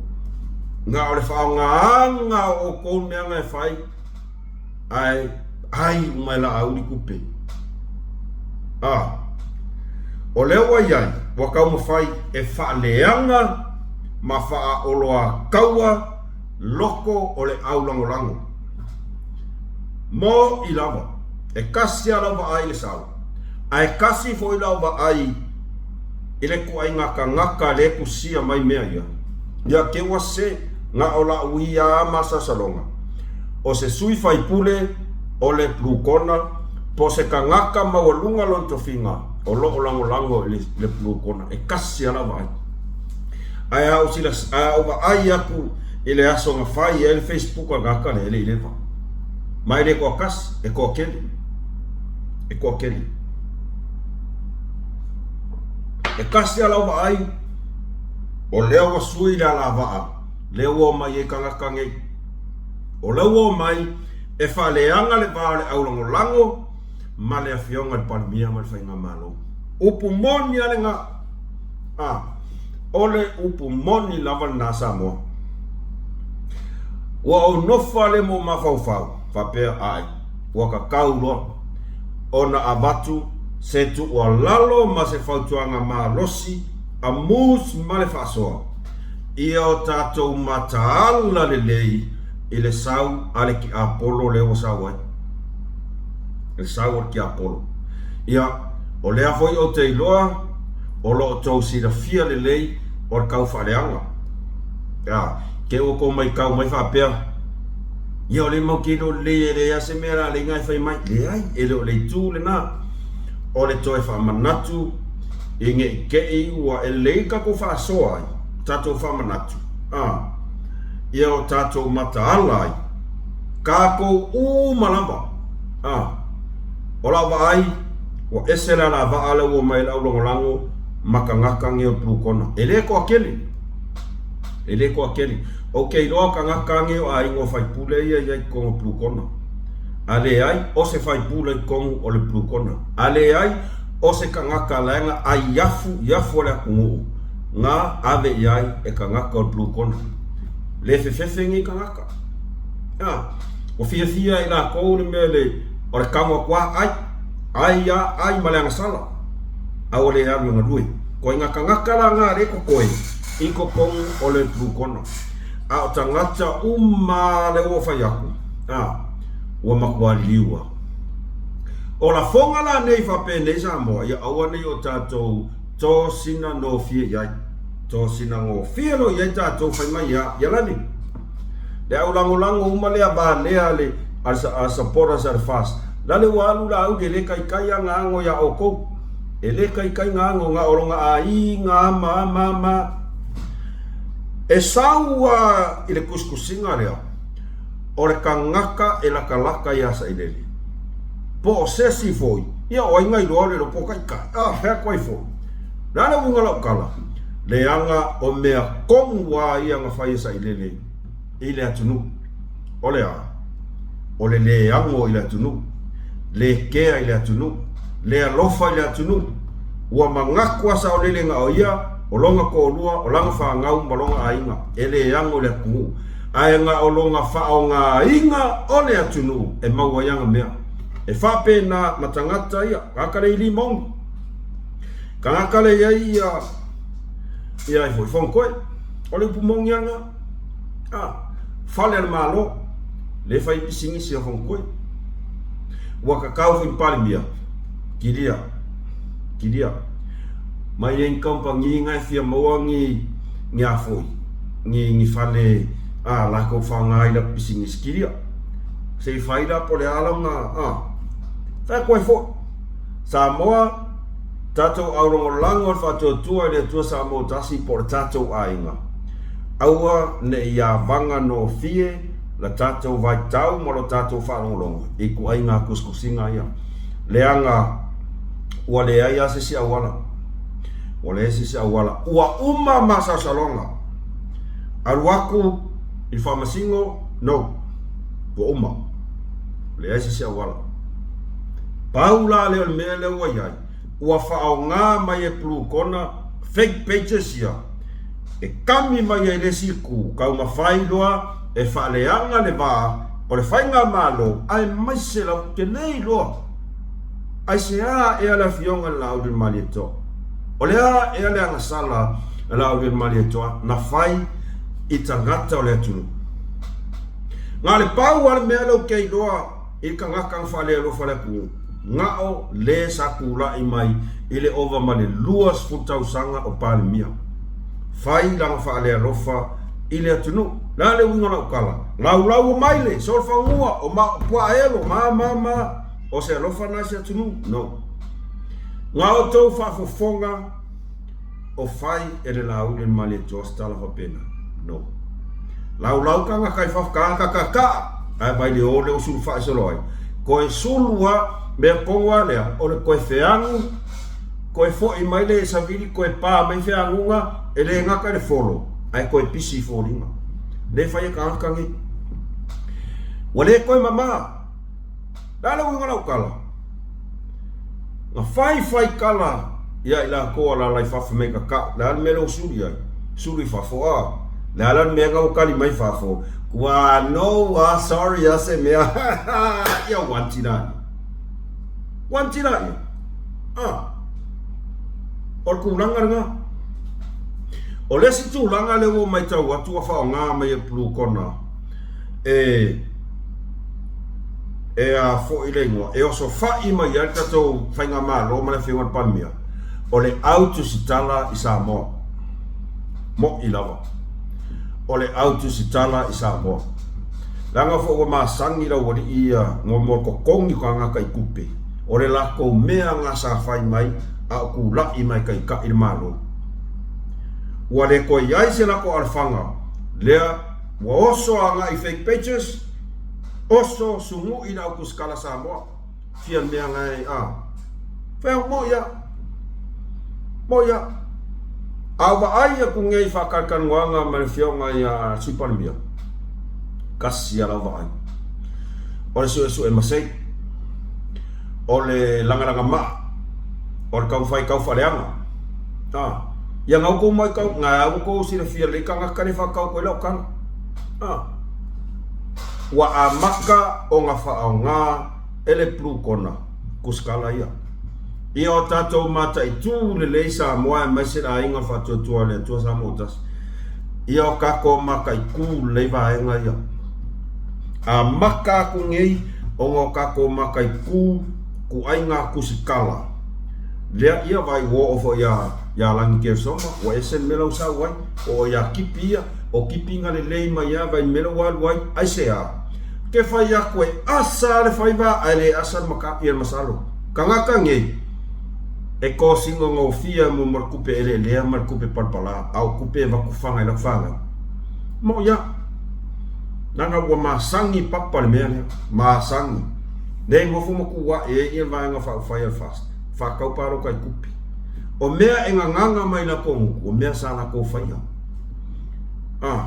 Na o le faaaogaga o outou mea na e fai, ae ai uma e Laauli tupe. A, o lea ua i ai, ua taumafai e faaleaga ma faaoloataua loko o le aulagolago. Moʻi lava, e kasi lava lau vaai i le sau, ae kasi foi lau vaai i le ituaiga tagata lea e tusia mai mea ia. Ia te ua se, na o la'u ia a masalosaloga, o se sui faipule o le Blue Kona po o se tagata maualuga lona tofiga o lo o lagolago i le Blue Kona. E kasi lava lau vaai. Ae a ou sila, ae a ou vaai atu i le aso na fai ai le Facebook a le tagata lea, e le i leva. Ma e le toatasi, e toatele. E toatele. E kasi lava lau vaai, o lea ua sui le alavaa, lea ua omai ai tagata nei. O lea ua omai e faaleaga le va o le aulagolago ma le Afioga i le Palemia ma le Faigamalo. Upu moni lava lena. A, o le upu moni lava lena Samoa. Ua ou nofo lava lea ma ou mafaufau, faapea, Ae, ua tatau loa ona avatu se tuualalo ma se fautuaga malosi a Moose ma le faasoa, ia o tatou mataala lelei i le sau a le tiapolo lea ua sau ai. Le sau a le tiapolo. Ia, o lea foi ou te iloa o lo o tou silafia lelei o le tau faaleaga. A, te ua tou maitau mai faapea, ia o lea matou te iloa lelei e leai lava se mea o le a leiga e fai mai. Leai, e le o le itu lena. O le toe faamanatu i ne i te i ua e lelei le tatou faasoa ai, tatou faamanatu, a, ia o tatou mataala ai, tatou uma lava, a. O lau vaai, ua ese le alavaa lea ua omai ai le aulagolago ma tagata nei o le Blue Corner. E le toatele. E le toatele. Ou te iloa tagata nei o aiga o faipule ia e i ai i totonu o le Blue Corner. A leai, o se faipule i totonu o le Blue Corner. A leai, o se tagata la e na ai afu i afu o le atunuu na ave i ai e tagata o le Blue Corner. Le fefefe nei tagata. A. Ua fiafia i lakou le mea le o le tago atu a ai, ai a ai ma le agasala, a ua le alu e galue. Koe ga tagata la ga le totoe i totonu o le Blue Corner. A o tagata uma lea ua fai atu, a, ua matua liliu a. O lafoga la nei faapenei Samoa, ia aua nei o tatou tosina nofie i ai. Tosina gofie loa i ai tatou fai mai a, ia lani. Le au lagolago uma lea valea le a supporters a le FAST. Lale ua alu la auli e le kaikai a ga ago ia oukou. E le kaikai ga ago ga o loga aiga a ma a ma ma. E sau a i le tusitusiga lea, o le tagata e latalata ia Sailele. Po o sesi foi, ia o ai na iloa le iloa po o taitai, a fea atu ai foi. O le a le uiga o lau tala? Leaga o mea tonu a ia na fai e Sailele i le atunuu. O le a? O le le ago i le atunuu, le kea i le atunuu, le alofa i le atunuu. Ua manatu a Saolele na o ia, o lona toalua, o lana fanau ma lona aiga, e le ago i le atunuu, ae na o lona faaaogaina o le atunuu e maua ai ana mea. E faapena ma tagata ia, tagata le i lima oni, tagata le i ai ia, ia ai foi, Fonotoe, o le upu moni lava lena. A, fale a le Malo, le fai pisinisi a Fonotoe. Ua kakau foi i Palemia, kilia, kilia. Mai ai ni kamupani na e fia maua ni, ni a foi, ni, ni fale a latou faaaoga ai latou pisinisi, kilia. Se i fai la po o le a lona, a, fai atu ai foi. Samoa, tatou aulagolago i le faatuatua i le Atua Samoa tasi po o le tatou aiga. Aua ne i avaga nofie la tatou vaitau ma lo tatou faalogologo i ituaiga tusitusiga ia, leaga ua leai lava se isi auala. Ua leai se isi auala. Ua uma masalosaloga. Alu atu i le faamasino, no. Ua uma. Leai se isi auala. Pau la lea o le mea lea ua i ai, ua faaaoga mai e Blue Corner fake pages ia e kami mai ai le isi itu, taumafai loa e faaleaga le va o le faigamalo aemaise lautele loa. Aisea ea le afioga i le Laaulialemalietoa? O le a ea le agasala a Laaulialemalietoa na fai i tagata o le atunuu? Na o le pau lava le mea lea ou te iloa i le tagata na faalealofa le atunuu, na o le sa tulai mai i le ova ma le 20 tausaga o Palemia. Fai lana faalealofa i le atunuu. Le a le uiga o lau tala? Laulau o maile, solofanua, o ma, puaa elo, ma, ma, ma. O se alofa na i se atunuu? No. Na outou faafofoga o fai e le Laaulialemalietoa se tala faapena? No. Laulau tagata i fafo, tagata kakaa, ae vai le o lea ua sulufae solo ai. Koe sulu a, mea tonu a lea, o le koe feagu, koe foi mai le savili, koe pa mai feaguga, e le gata i le folo, ae koe pisi i foliga. Le fai e tagata nei. Ua le koe mama. Le a le uiga o lau tala? Na fai fai tala ia i latou alala i fafo me kakau. Le a le mea lea ua sulu i ai? Sulu i fafo a. Le a la le mea na ua kali mai fafo? Ua no a sorry a se mea. Ia wanti la ia. Wanti la ia. A. O le tulaga lena. O le isi tulaga lea ua matau atu ua faaaoga mai e Blue Corner e e a foi le igoa, e osofai mai ai le tatou faigamalo ma le afioga i le Palemia, o le au tusitala i Samoa. Mo'i lava. O le au tusitala i Samoa. Leaga foi ua masani laualii ia mo mo totogi o tagata i tupe, o le latou mea na sa fai mai a o tula'i mai taitai le Malo. Ua le toe i ai se latou alofaga lea ua oso agai i fake pages, oso sunu'i le au tusitala Samoa. Fia mea na e a. Fai atu mo'i a. Mo'i a. A o vaai atu nei i faatalatalanoaga ma le afioga ia Sui Palemia, tasi a lau vaai. O le suesue masei. O le lagalaga maa. O le taumafai tau faaleaga. A. Ia na outou matau, na outou silafia lelei tagata le faatau atu ai lau tala. A. Ua amata ona faaaoga e le Blue Kona kusikala ia. Ia o tatou mataitu lelei Samoa aemaise le aiga faatuatua o le Atua Samoa ua tasi. Ia o tatou mataitu lelei vaega ia. Amata atu nei ona o tatou mataitu kuaiga kusikala. Lea ia vai ua oo foi ia ia Lagi Keresoma ua ese le mea la ua sau ai. Oo ia Kipi ia, o Kipi na lelei mai lava i le mea la ua alu ai. Aisea? Ke fai atu e asa le faiva ae le asa le maka, ia le masalo. Tagata nei, e kosina gofie mo ma le tupe eleelea ma le tupe palapala, a o tupe e avatu faga i lau fanau. Mo ia, leaga ua masani papa le mea lea, masani. Le nofo ma tuu ae ai ia vaega faaupufai a le FAST, faatau palota i tupe. O mea e gagana mai latou gutu, o mea sa latou faia. A,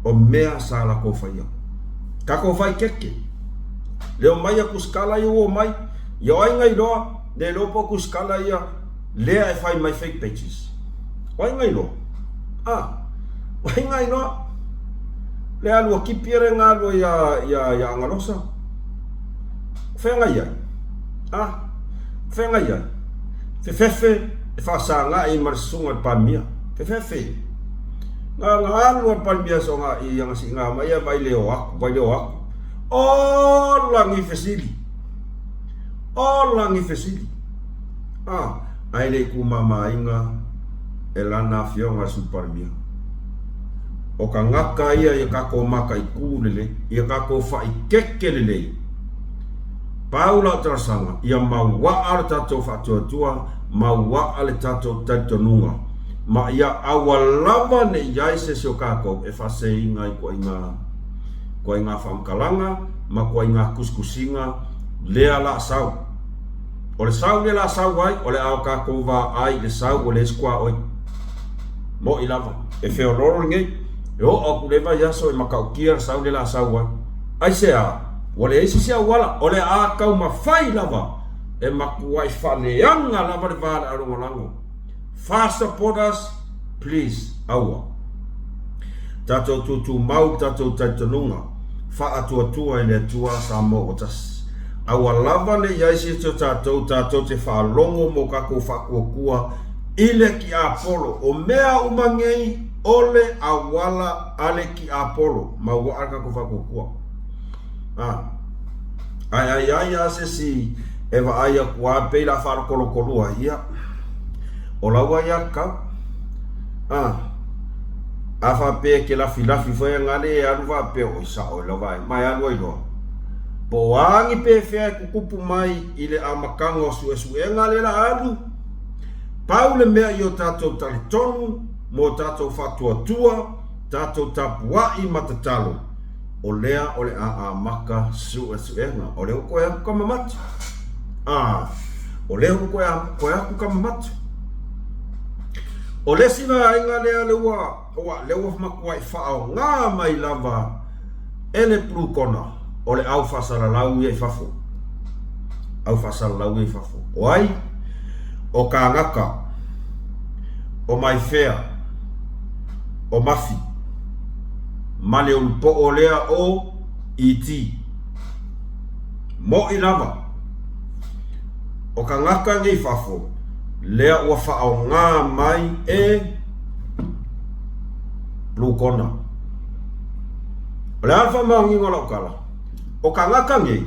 o mea sa latou faia. Tatou faaeteete. Le omai a tusikala ia ua omai, ia o ai na iloa, le iloa po o tusikala ia lea e fai mai fake pages. O ai na iloa? A, o ai na iloa? Le alu a Kipi ia le na alu ai ia, ia, ia Agalosa. O fea na i ai? A, o fea na i ai? Fefefe e faasaga'i ma le susuga i le Palemia. Fefefe. Na na alu a le Palemia soga i ana siiga mai ia vai le o atu, vai le o atu. O lagi fesili. O lagi fesili. A, ae le i tumamaina e lana afioga i le Sui Palemia. O tagata ia ia tatou mataitu lelei, ia tatou faaikeke lelei. Pau lau talosaga, ia mauaa le tatou faatuatua, mauaa le tatou talitonuga, ma ia aua lava ne i ai se isi o tatou e faaseseina i ituaiga ituaiga faamatalaga ma ituaiga tusitusiga lea la sau. O le sau lea la sau ai, o le a o tatou vaai i le sau ua leai se tuaoi. Mo'i lava, e feoloolo lenei, e oo atu i le vaiaso e matautia le sau lea la sau ai. Aisea? Ua leai se isi auala, o le a taumafai lava e matuai faaleaga lava le va o le lagolago. Fast supporters, please, aua. Tatou tutumau le tatou talitonuga, faatuatua i le Atua Samoa ua tasi. Aua lava ne i ai se isi o tatou tatou te faalogo mo tatou faatuatua i le tiapolo. O mea uma nei o le auala a le tiapolo. Mauaa le tatou faatuatua. A, ae a i ai lava se isi e vaai atu lava pei o le a faalotolotolua ai, ia, o lau aiatatau. A, a faapea e te lafilafi foi ana le e alu faapea, oi sao i lau vaega, ma e alu ai loa. Po o a ni pefea e tutupu mai i le amataga o suesuega lea o le a alu, pau le mea i o tatou talitonu ma o tatou faatuatua, tatou tapuai ma tatalo, o lea o le a amata suesuega. O lea ua toe atu tama matu. A, o lea ua toe, toe atu tama matu. O le isi vaega lea lea ua, ua, lea ua matuai faaaoga mai lava e le Blue Corner, o le au faasalalau ia i fafo. Au faasalalau ia i fafo. O ai? O kānaka. O Maifea. O Mafi. Ma le ulupoo lea o ET. Moʻi lava. O kangaka nei fafo, lea ua faaaoga mai e Blue Corner. O le a le faamaoniga o lau tala? O kangaka nei,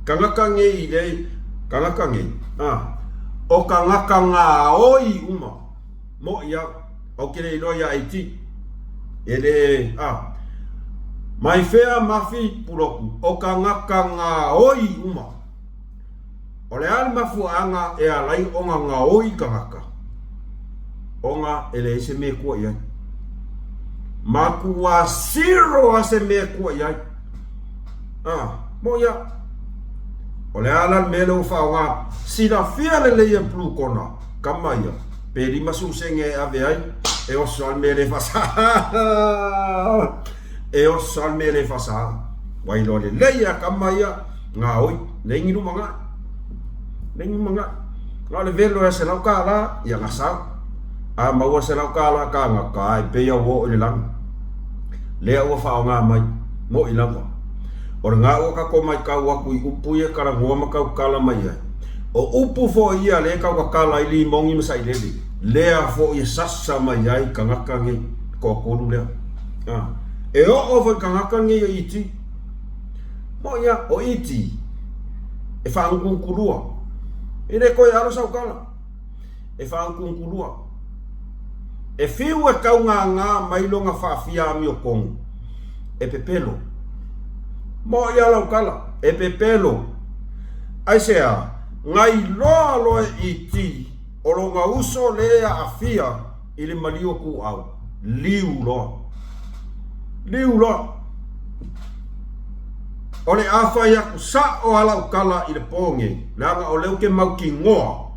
kangaka nei i le, kangaka nei, a, o kangaka gaoi uma. Moʻi au, ou te le iloa iā AT. E le, a. Mai fea mafi puloku, o kangaka gaoi uma. O le a le mafuaaga e alai ona gaoi kangaka? Ona e leai se mea e kua i ai. Makuā zero lava se mea e kua i ai. A, moʻi au. O le a la le mea lea ua faaaoga? Silafia lelei e Blue Corner. Kama ia, pe 50 sene e ave ai, e oso lava le mea le faasa. E oso lava le mea le faasa. Ua iloa lelei e kama ia, gaoi, leai ni lumanai. Leai ni lumanai. Na o le velo e $100, ia gasau. A maua $100 kānaka, ai pei a ua oo i le lagi. Lea ua faaaoga mai, moʻi lava. O lena ua tatou matau atu i upu ia e talanoa ma tautala mai ai. O upu foi ia lea e tautatala ai limoni ma sailele, lea foi e sasa mai ai tagata nei, toatolu lea. A, e oo foi i tagata nei o ET. Moʻi lava, o ET, e faanutunutulua. E le toe alo sau tala. E faanutunutulua. E fiu e taugāgā mai lona faafia amiotonu, e pepelo. Moʻi lava lau tala, e pepelo. Aisea? Na iloa loa e ET o lona uso lē aafia i le maliu o Tuuau, liu loa. Liu loa. O le a fai atu sa'o a lau tala i le pō nei, leaga o lea ou te mautinoa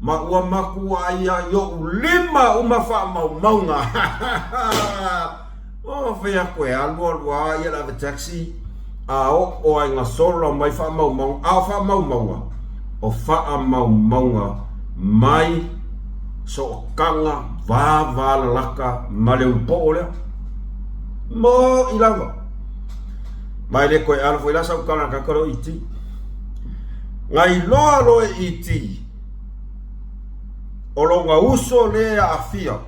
ma ua matua ia i oʻu lima uma faamaumauga. Oh, fai atu e alu alu a ia le ave taxi a oo ai gasola mai faamaumauga, a o faamaumauga, o faamaumauga mai sootaga vavalalata ma le ulupoo lea. Moʻi lava. Ma e le toe alo foi la sau tala i le tagata lea o ET. Na iloa loa e ET o lona uso lea e aafia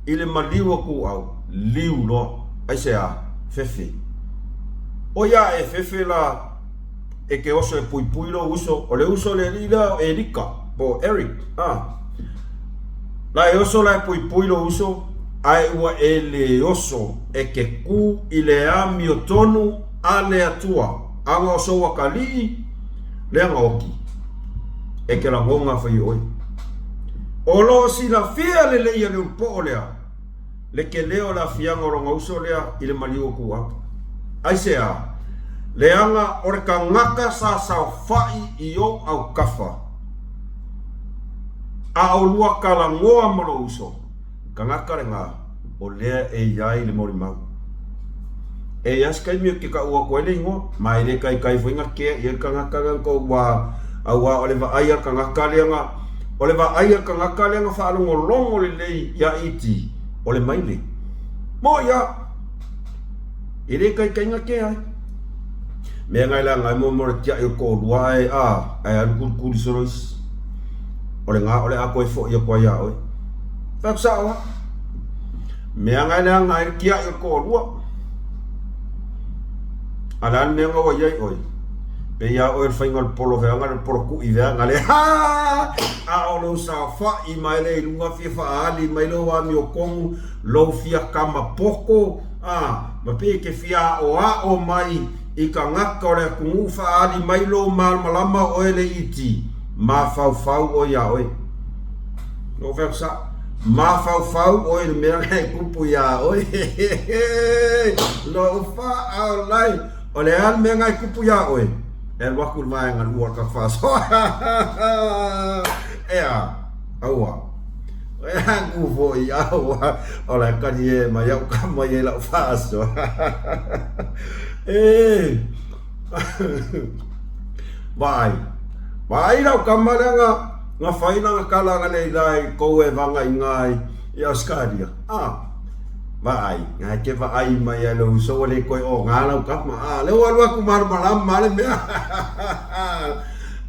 i le maliu o Tuuau, liu loa. Aisea? Fefe. O ia e fefe la e ke oso e puipui lou uso, o le uso le alii lea o Erika, po o Eric, a. La e oso la e puipui lou uso, ae ua e le oso e ke ku i le amiotonu a le Atua, aga o sou akalii, lea na oki, e ke lagona fai e oe. O lo o silafia lelei e le ulupoo lea, le tele o le aafiaga o lona uso lea i le maliu o Tuuapu. Aisea? Leaga o le tagata sa saofai i ou autafa, a olua talanoa ma lou uso, tagata lena o lea e i ai le molimau. E i ai se taimi ou te tau atu ai le igoa, ma e le taitai foi na kea i ai le tagata lea na tou wā, auā o le vaai a le tagata lea na, o le vaai a le tagata lea na faalogologo lelei iā ET, o le maile. Moʻi lava! E le taitai na kea ai. Mea na e leaga ai mo mo le tiaʻi o le toalua ae, a, ae alu kulikuli solo isi. O lena o le a toe foʻi atu ai iā oe. Fai atu sao lava. Mea na e leaga ai le tiaʻi o le toalua. A le a le mea na ua i ai ʻoe? Pei lava ʻoe o le faiga o le polo veaga le polo kuʻi veaga le ha! A o lou saofaʻi mai lea i luga fia faaali mai lou amiotonu, lou fia kama poto, a, ma pei e te fia aʻoaʻo mai i tagata o le atunuu faaali mai lou malamalama ʻoe le iti, mafaufau ʻoe iā ʻoe. Lou fai atu sa, mafaufau ʻoe i le mea lea e kupu iā ʻoe. Lou faaolai, o le a le mea lena e kupu iā ʻoe? E alu atu i le vaega lua o le tatou faasoa. Ea, aua. E aku foi aua, o le kani e mai au ka mai e lau faasoa. E, vaai, vaai lau kama lea na, na fai lana tala na lei la i kou e vaga i ngā i Australia. Ah, vaai, ngai ke vaai mai ai lou uso ua le koe o ngā lau kama. Ah, lea ua alu atu malamalama le mea.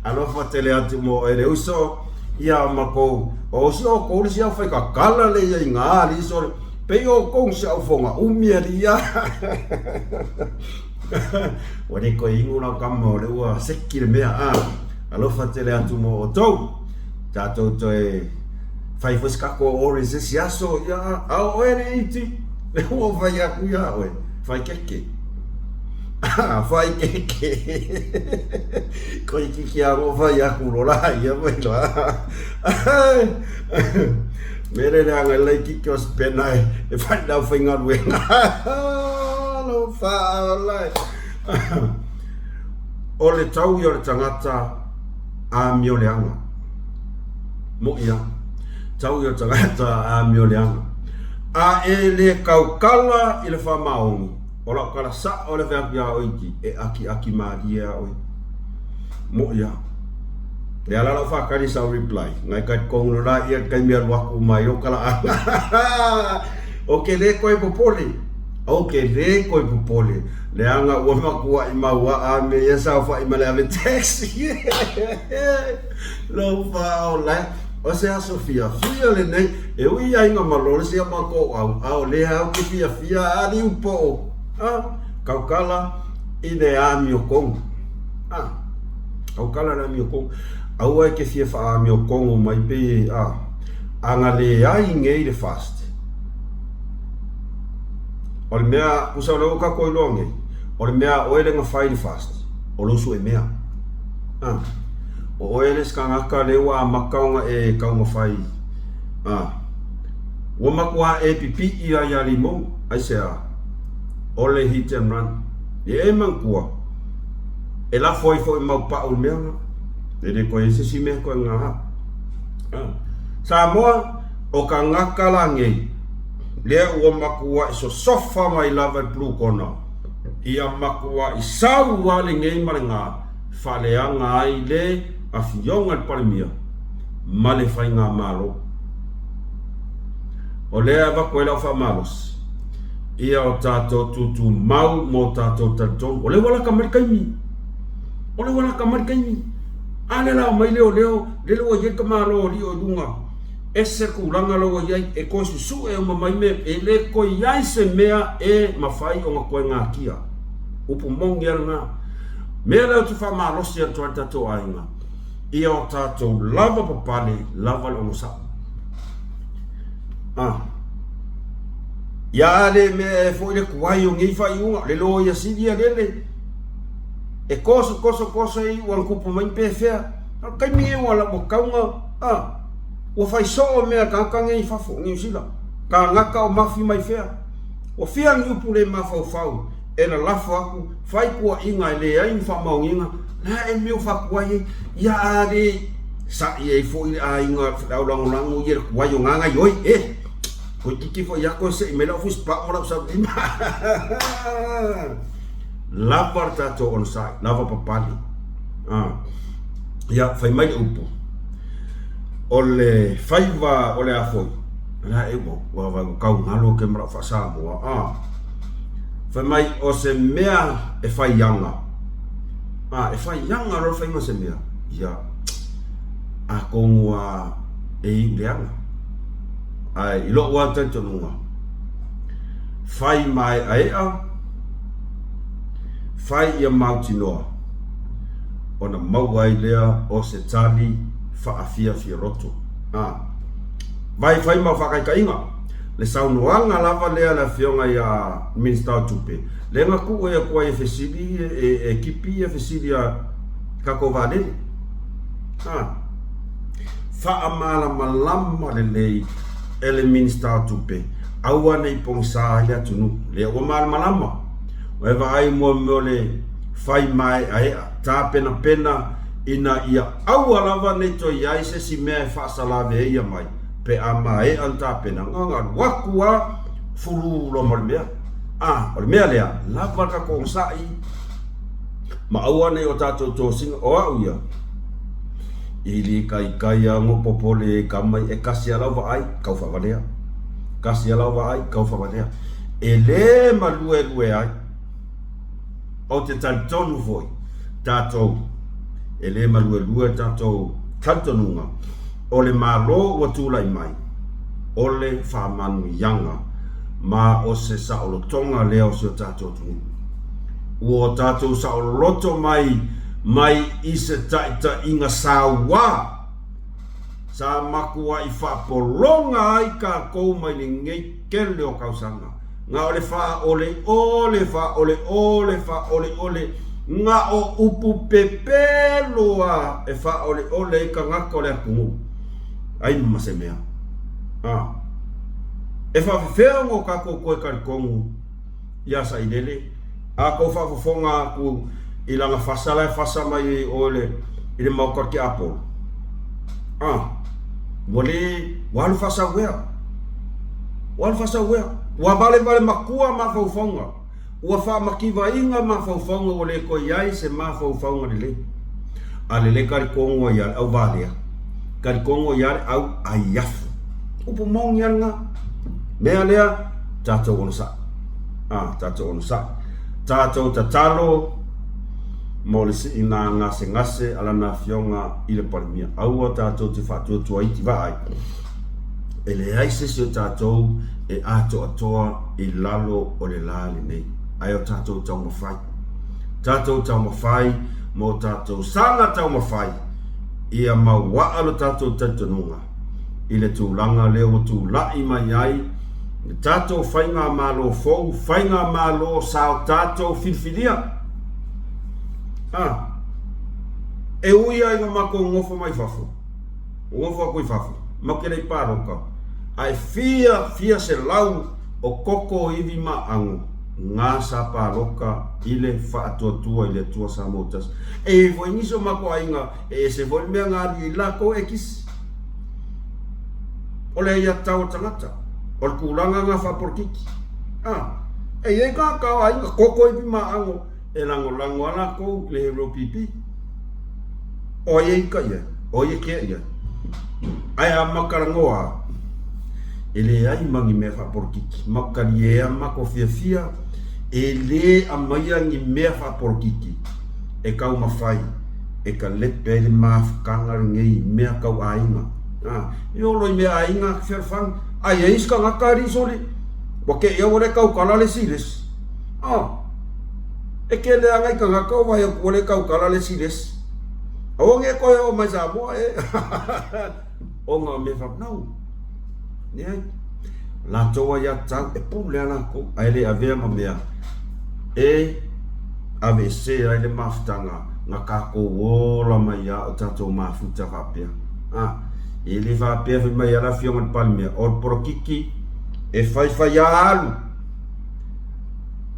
Alofa tele atu mo oe le uso, ia ma kou, o si o kou le si au fai kakala le ia i ngā ali so, pei o kou si au fonga umi ali ia. Ua le koe inu lau kama o le ua seki le mea a. Alofa tele atu mo outou. Tatou toe fai foi se tatou ore se isi aso ia a o oe le iti. Le ua fai atu ia oe. Fai keke. Fai keke. Koe kiki a mo fai aku lo la ia mai la. Me le leaga i lei kiki o spena e, e fai lau faigaluega. Lau faaolai. O le taui o le tagata amioleaga. Moʻi lava. Taui o le tagata amioleaga. A e le tautala i le faamaoni, o lau tala sao le fai atu iā oe iti, e akiaki malie a oe. Moʻi lava. Lea la lau faatali sau reply, ngai kai tonu lo la ia le taimi alu atu mai o kalaaga. O ke le koe popole. Ou ke lē koe popole, leaga ua makuaʻi mauaʻa a me ia saofaʻi ma le ave taxi. Lou faaola e, o se aso fiafia lenei, e ui aiga ma lole sia makou au, a o lea au ke fiafia a liu poʻo, a, kaukala i le amiokogo. A, kaukala i le amiokogo. Aua e ke fia faaamiokogo mai pe, a, aga leai nei le fast. O le mea, tusa o lea ua tatou iloa nei, o le mea a oe le na fai le fast, o lou sue mea. A, o oe le isi tagata lea ua amata ona e taumafai, a, ua matua e pipii lava ia Limou, aisea? O le hit and run. Ia e manatua, e lafo ai foi mau pau i le mea lena. E le toe i ai se isi mea toe na au. A, Samoa, o tagata la nei, lea ua matuai sosofa mai lava i Plukona, ia matuai sau lava lenei ma lena faaleaga ai le Afioga i le Palemia ma le Faigamalo. O lea e avatu ai lau faamalosi, ia o tatou tutumau ma o tatou talitonu. O lea ua lata mai le taimi. O lea ua lata mai le taimi. A lea la omai leoleo, lele ua i ai le tamaloa o Lio i luga. Ese tulaga la ua i ai, e toe susue uma mai mea, e le toe i ai se mea e mafai ona toe natia. Upu moni lava lena. Mea lea ou te faamalosi atu ai i le tatou aiga, ia o tatou lava papale, lava le onosai. Ah. Ia le mea e foi le tuai o nei faaiuga, le loia sili ia lele. E koso, koso, koso e iu ana tupu mai pefea. A o le taimi lenei ua tau na, a, ua fai soo mea a tagata nei i fafo, Niu Sila. Tagata o mafi mai fea. Ua fia ni upu le mafaufau e lalafo atu, fai puaʻiga e leai ni faamaoniga, la e mea ua faatuai ai, ia a le saʻi ai foi le aiga le au lagolago ia le tuai o gaga ioi, e, toeitiiti foi ia toe seʻi mai lau fusipau ma lau saulima. Lava le tatou onosai, lava papale. Ah. Ia, fai mai le upu, o le faiva o le a foi, la e ua, ua vai ua tau galo ke ma lau faa-Samoa, ah. Fai mai, o se mea e fai aga, ah, e fai aga loa le faiga o se mea, ia, atonu lava e iu leaga. Ae i lou lava talitonuga, fai maeaea, fai ia mautinoa, ona maua ai lea o se tali faafiafialoto. A. Vai fai ma faataitaiga, le saunoaga lava lea a le Afioga ia Minisita o Tupe, lea na tuu atu ai e fesili e kipi ia fesili a tatou vaalele. A. Faamalamalama lelei e le Minisita o Tupe, aua ne i pogisa ai le atunuu. Lea ua malamalama. E vaai mo mea o le fai maeaea, tapenapena ina ia aua lava ne i toe i ai se isi mea e faasalaveia mai pe a maea ona tapena, na ona alu atu lava fulu loa ma le mea. A, o le mea lea, lava le tatou onosai ma aua ne i o tatou tosina, o au ia, i le kaikai lava ona popole ai ka mai, e kasi lava lau vaai, tau faavalea, kasi lava lau vaai, tau faavalea. E le maluelue ai. Ou te talitonu foi, tatou, e le maluelue le tatou talitonuga, o le Malo ua tulai mai, o le faamanuiaga ma o se saolotoga lea o si o tatou atunuu. Ua o tatou saoloto mai mai i se taitaiga saua sa matuai faapologa ai tatou mai lenei tele o tausaga. Na o le faaoleole, faaoleole, faaoleole, na o upu pepelo lava e faaoleole ai tagata o le atunuu. Ai ma se mea. A. E faafefea ona o tatou toe talitonu iā Sailele? A tou faafofoga atu i lana fasa la e fasa mai ai oe le, i le maota o le tiapolo. A. Ua le, ua alu faasauea. Ua alu faasauea. Ua valevale matua mafaufauga. Ua faamativaina mafaufauga ua le toe i ai se mafaufauga lelei. A lelei talitonu ai ia le au valea, talitonu ai ia le au aiafu. Upu moni lava lena. Mea lea, tatou onosai. A, tatou onosai. Tatou tatalo mo le siina gasegase a lana afioga i le Palemia. Aua tatou te faatuatuaiti vaai. E leai se isi o tatou e atoatoa i lalo o le la lenei. Ae o tatou taumafai. Tatou taumafai ma o tatou saga taumafai ia mauaa lo tatou talitonuga i le tulaga lea ua tulai mai ai le tatou faigamalo fou, faigamalo sa o tatou filifilia. A, e ui lava ina matou nofo mai fafo, nofo atu i fafo, matou te le i palota, ae fia, fia selau o koko ivi ma aano na sa palota i le Faatuatua i le Atua Samoa ua Tasi. E i ai foi nisi o matou aiga e ese foi le mea na alu i ai latou ekisi. O le aiatatau a le tagata, o le tulaga lena faapolokiki. A, e i ai tagata o aiga koko ivi ma aano e lagolago lava latou i le HRPP. O ai e ita i ai? O ai e kea i ai? Ae a matalanoa lava, e leai ma ni mea faapolokiki. Matalie a matou fiafia, e le aumaia ni mea faapolokiki e taumafai e talepe ai le mafutaga lenei i mea tau aiga. A, e olo i mea aiga te fealofani, a i ai isi tagata alii soli, ua te i a ua le tautala le isi i le isi. A, e tele lava nai tagata ua vaai atu ua le tautala le isi i le isi. Aua ne i toe oo mai Samoa e ona o mea faapena. Leai. O latou aiatatau, e pule lava latou, ae le avea ma mea e aveesea ai le mafutaga na tatou ola mai lava o tatou mafuta faapea. A, e le faapea fai mai lava le Afioga i le Palemia, o le polokiki e faifai lava alu,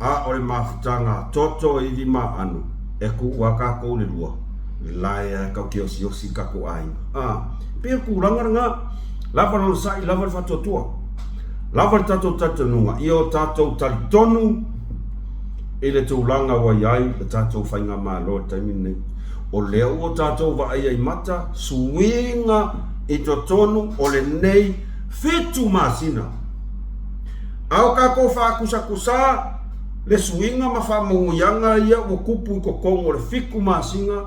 a o le mafutaga toto, ivi ma aano, e tuu lava tatou i le lua, la e lava e tau te osiosi le tatou aiga. A, e pei o le tulaga lena, lava le onosai, lava le faatuatua, lava le tatou talitonuga, ia o tatou talitonu i le tulaga ua i ai le tatou faigamalo i le taimi lenei. O lea ua tatou vaaia i mata suiga i totonu o lenei fitu masina. A o tatou faatusatusā le suiga ma faamanuiaga ia ua tupu i totonu o le fitu masina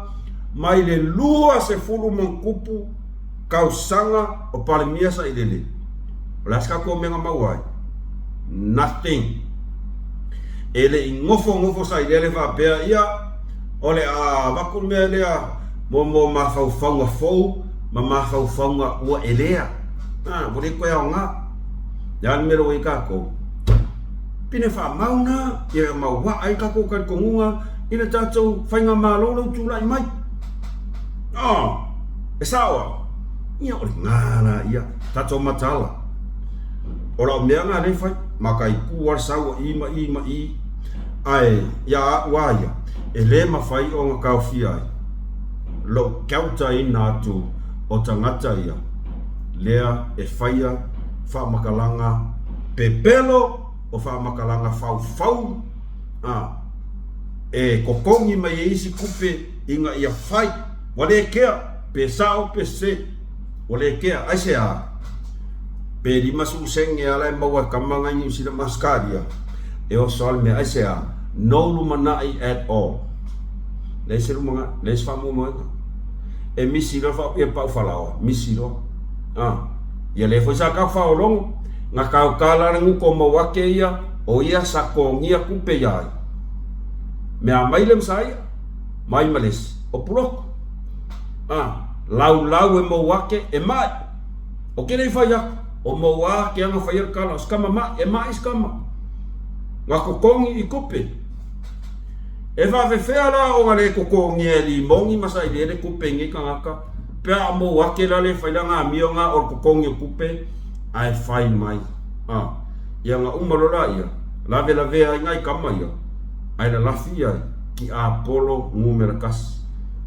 mai le 20 ma tausaga o Palemia Sailele, o le a se tatou mea na maua ai? Nothing. E le i nofonofo Sailele faapea, ia, o le a avatu le mea lea mo mafaufauga fou ma mafaufauga ua elea. A, ua le toe aoga. Le a le mea lea ua i ai tatou? Pine faamau na, ia mauaa ai le tatou talitonuga i le tatou faigamalo lea ua tulai mai. A, e sao a? Ia, o lena la ia, tatou mataala. O lau mea lena lea e fai, mataitu lava le sau a i ma i ma i, ae ia au lava ia, e le mafai ona taofia ai lou kautaina atu o tagata ia lea e faia faamatalaga pepelo o faamatalaga faufau a e totogi mai ai isi tupe ina ia fai ua le kea pe sao pe sese ua le kea aisea pe 50 sene a la e maua e tama na i Niu Sila ma Ausetalia e oso a le mea aisea no lumanai at all leai se lumanai leai se faamoemoega e misi loa le pau falaoa misi loa a ia lea foi sa tau faaologo na tautala le guto mau ake ia o ia sa togia tupe ia ai mea mai le masaia mai ma le isi o puloku a laulau e mou ake e mai o ke lei fai aku o mou ake ana fai le kala o se kama mai e mai se kama na totogi i tupe e faafefea la ona le totogia e Limoni ma Sailele tupe i nei tagata pe a mou ake la le fai la amio na o le totogi o tupe ae fai mai a ia na uma loa laia lavelavea ai nai kama ia ae lalafi ai ki Apolo numera tasi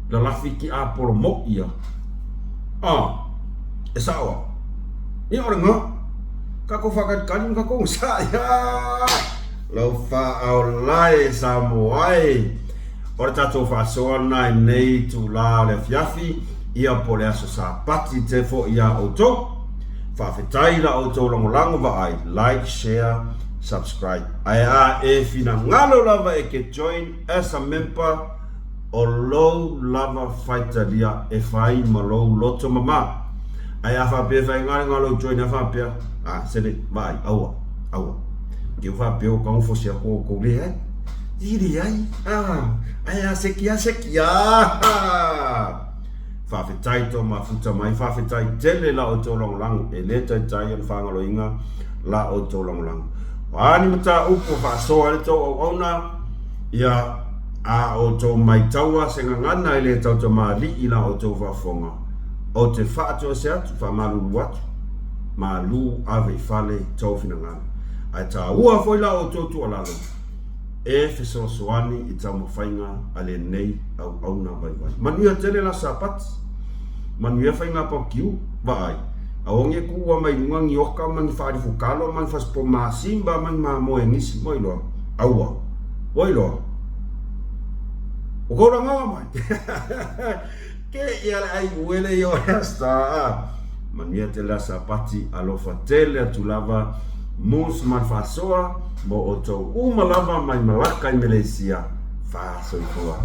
lalafi ki Apolo moʻi ia a e sao a ia o lena tatou faakalikali ma tatou onosai a lau faaolae Samoa e o le tatou faasoa lena i lenei itulā o le afiafi ia po o le aso Sapati te foi iā outou. Faafetai i la outou lagolago vaai, like, share. Subscribe. Ae a e finagalo lava e te join as a member o lou lava faitalia e fai ma lou loto mama. Ae a faapea e faiga lou join a faapea, a sele, vaai, aua, aua. Ke u faapea o kago fosi aku o kou leai. I leai, a, ae a seki a seki, a! Faafetai to mafuta mai, faafetai tele la outou lagolago, e le taitai ona faagaloina la outou lagolago. O a ni mataupu o faasoa ai le tou auauna, ia a outou maitaua se gagana e le tautamalii la outou faafofoga, ou te faatoese atu, faamalulu atu, malu ave i fale tou finagalo. Ae taua foi la outou tuualalo, e fesoasoani i taumafaiga a lenei auauna vaivai. Manuia tele la Sapati, manuia faiga pakiu, vaai, aua ne kuua mai luga ni oka ma ni faalifukalo ma ni fasipomasimba ma ni mamoe gisi, ua iloa? Aua, ua iloa? Ua kou lagaoa mai? Ke ia le ai uele i o asa. Manuia tele la Sapati, alofa tele atu lava mus ma le faasoa mo outou uma lava mai Malaka i Meleisia. Faasoifua.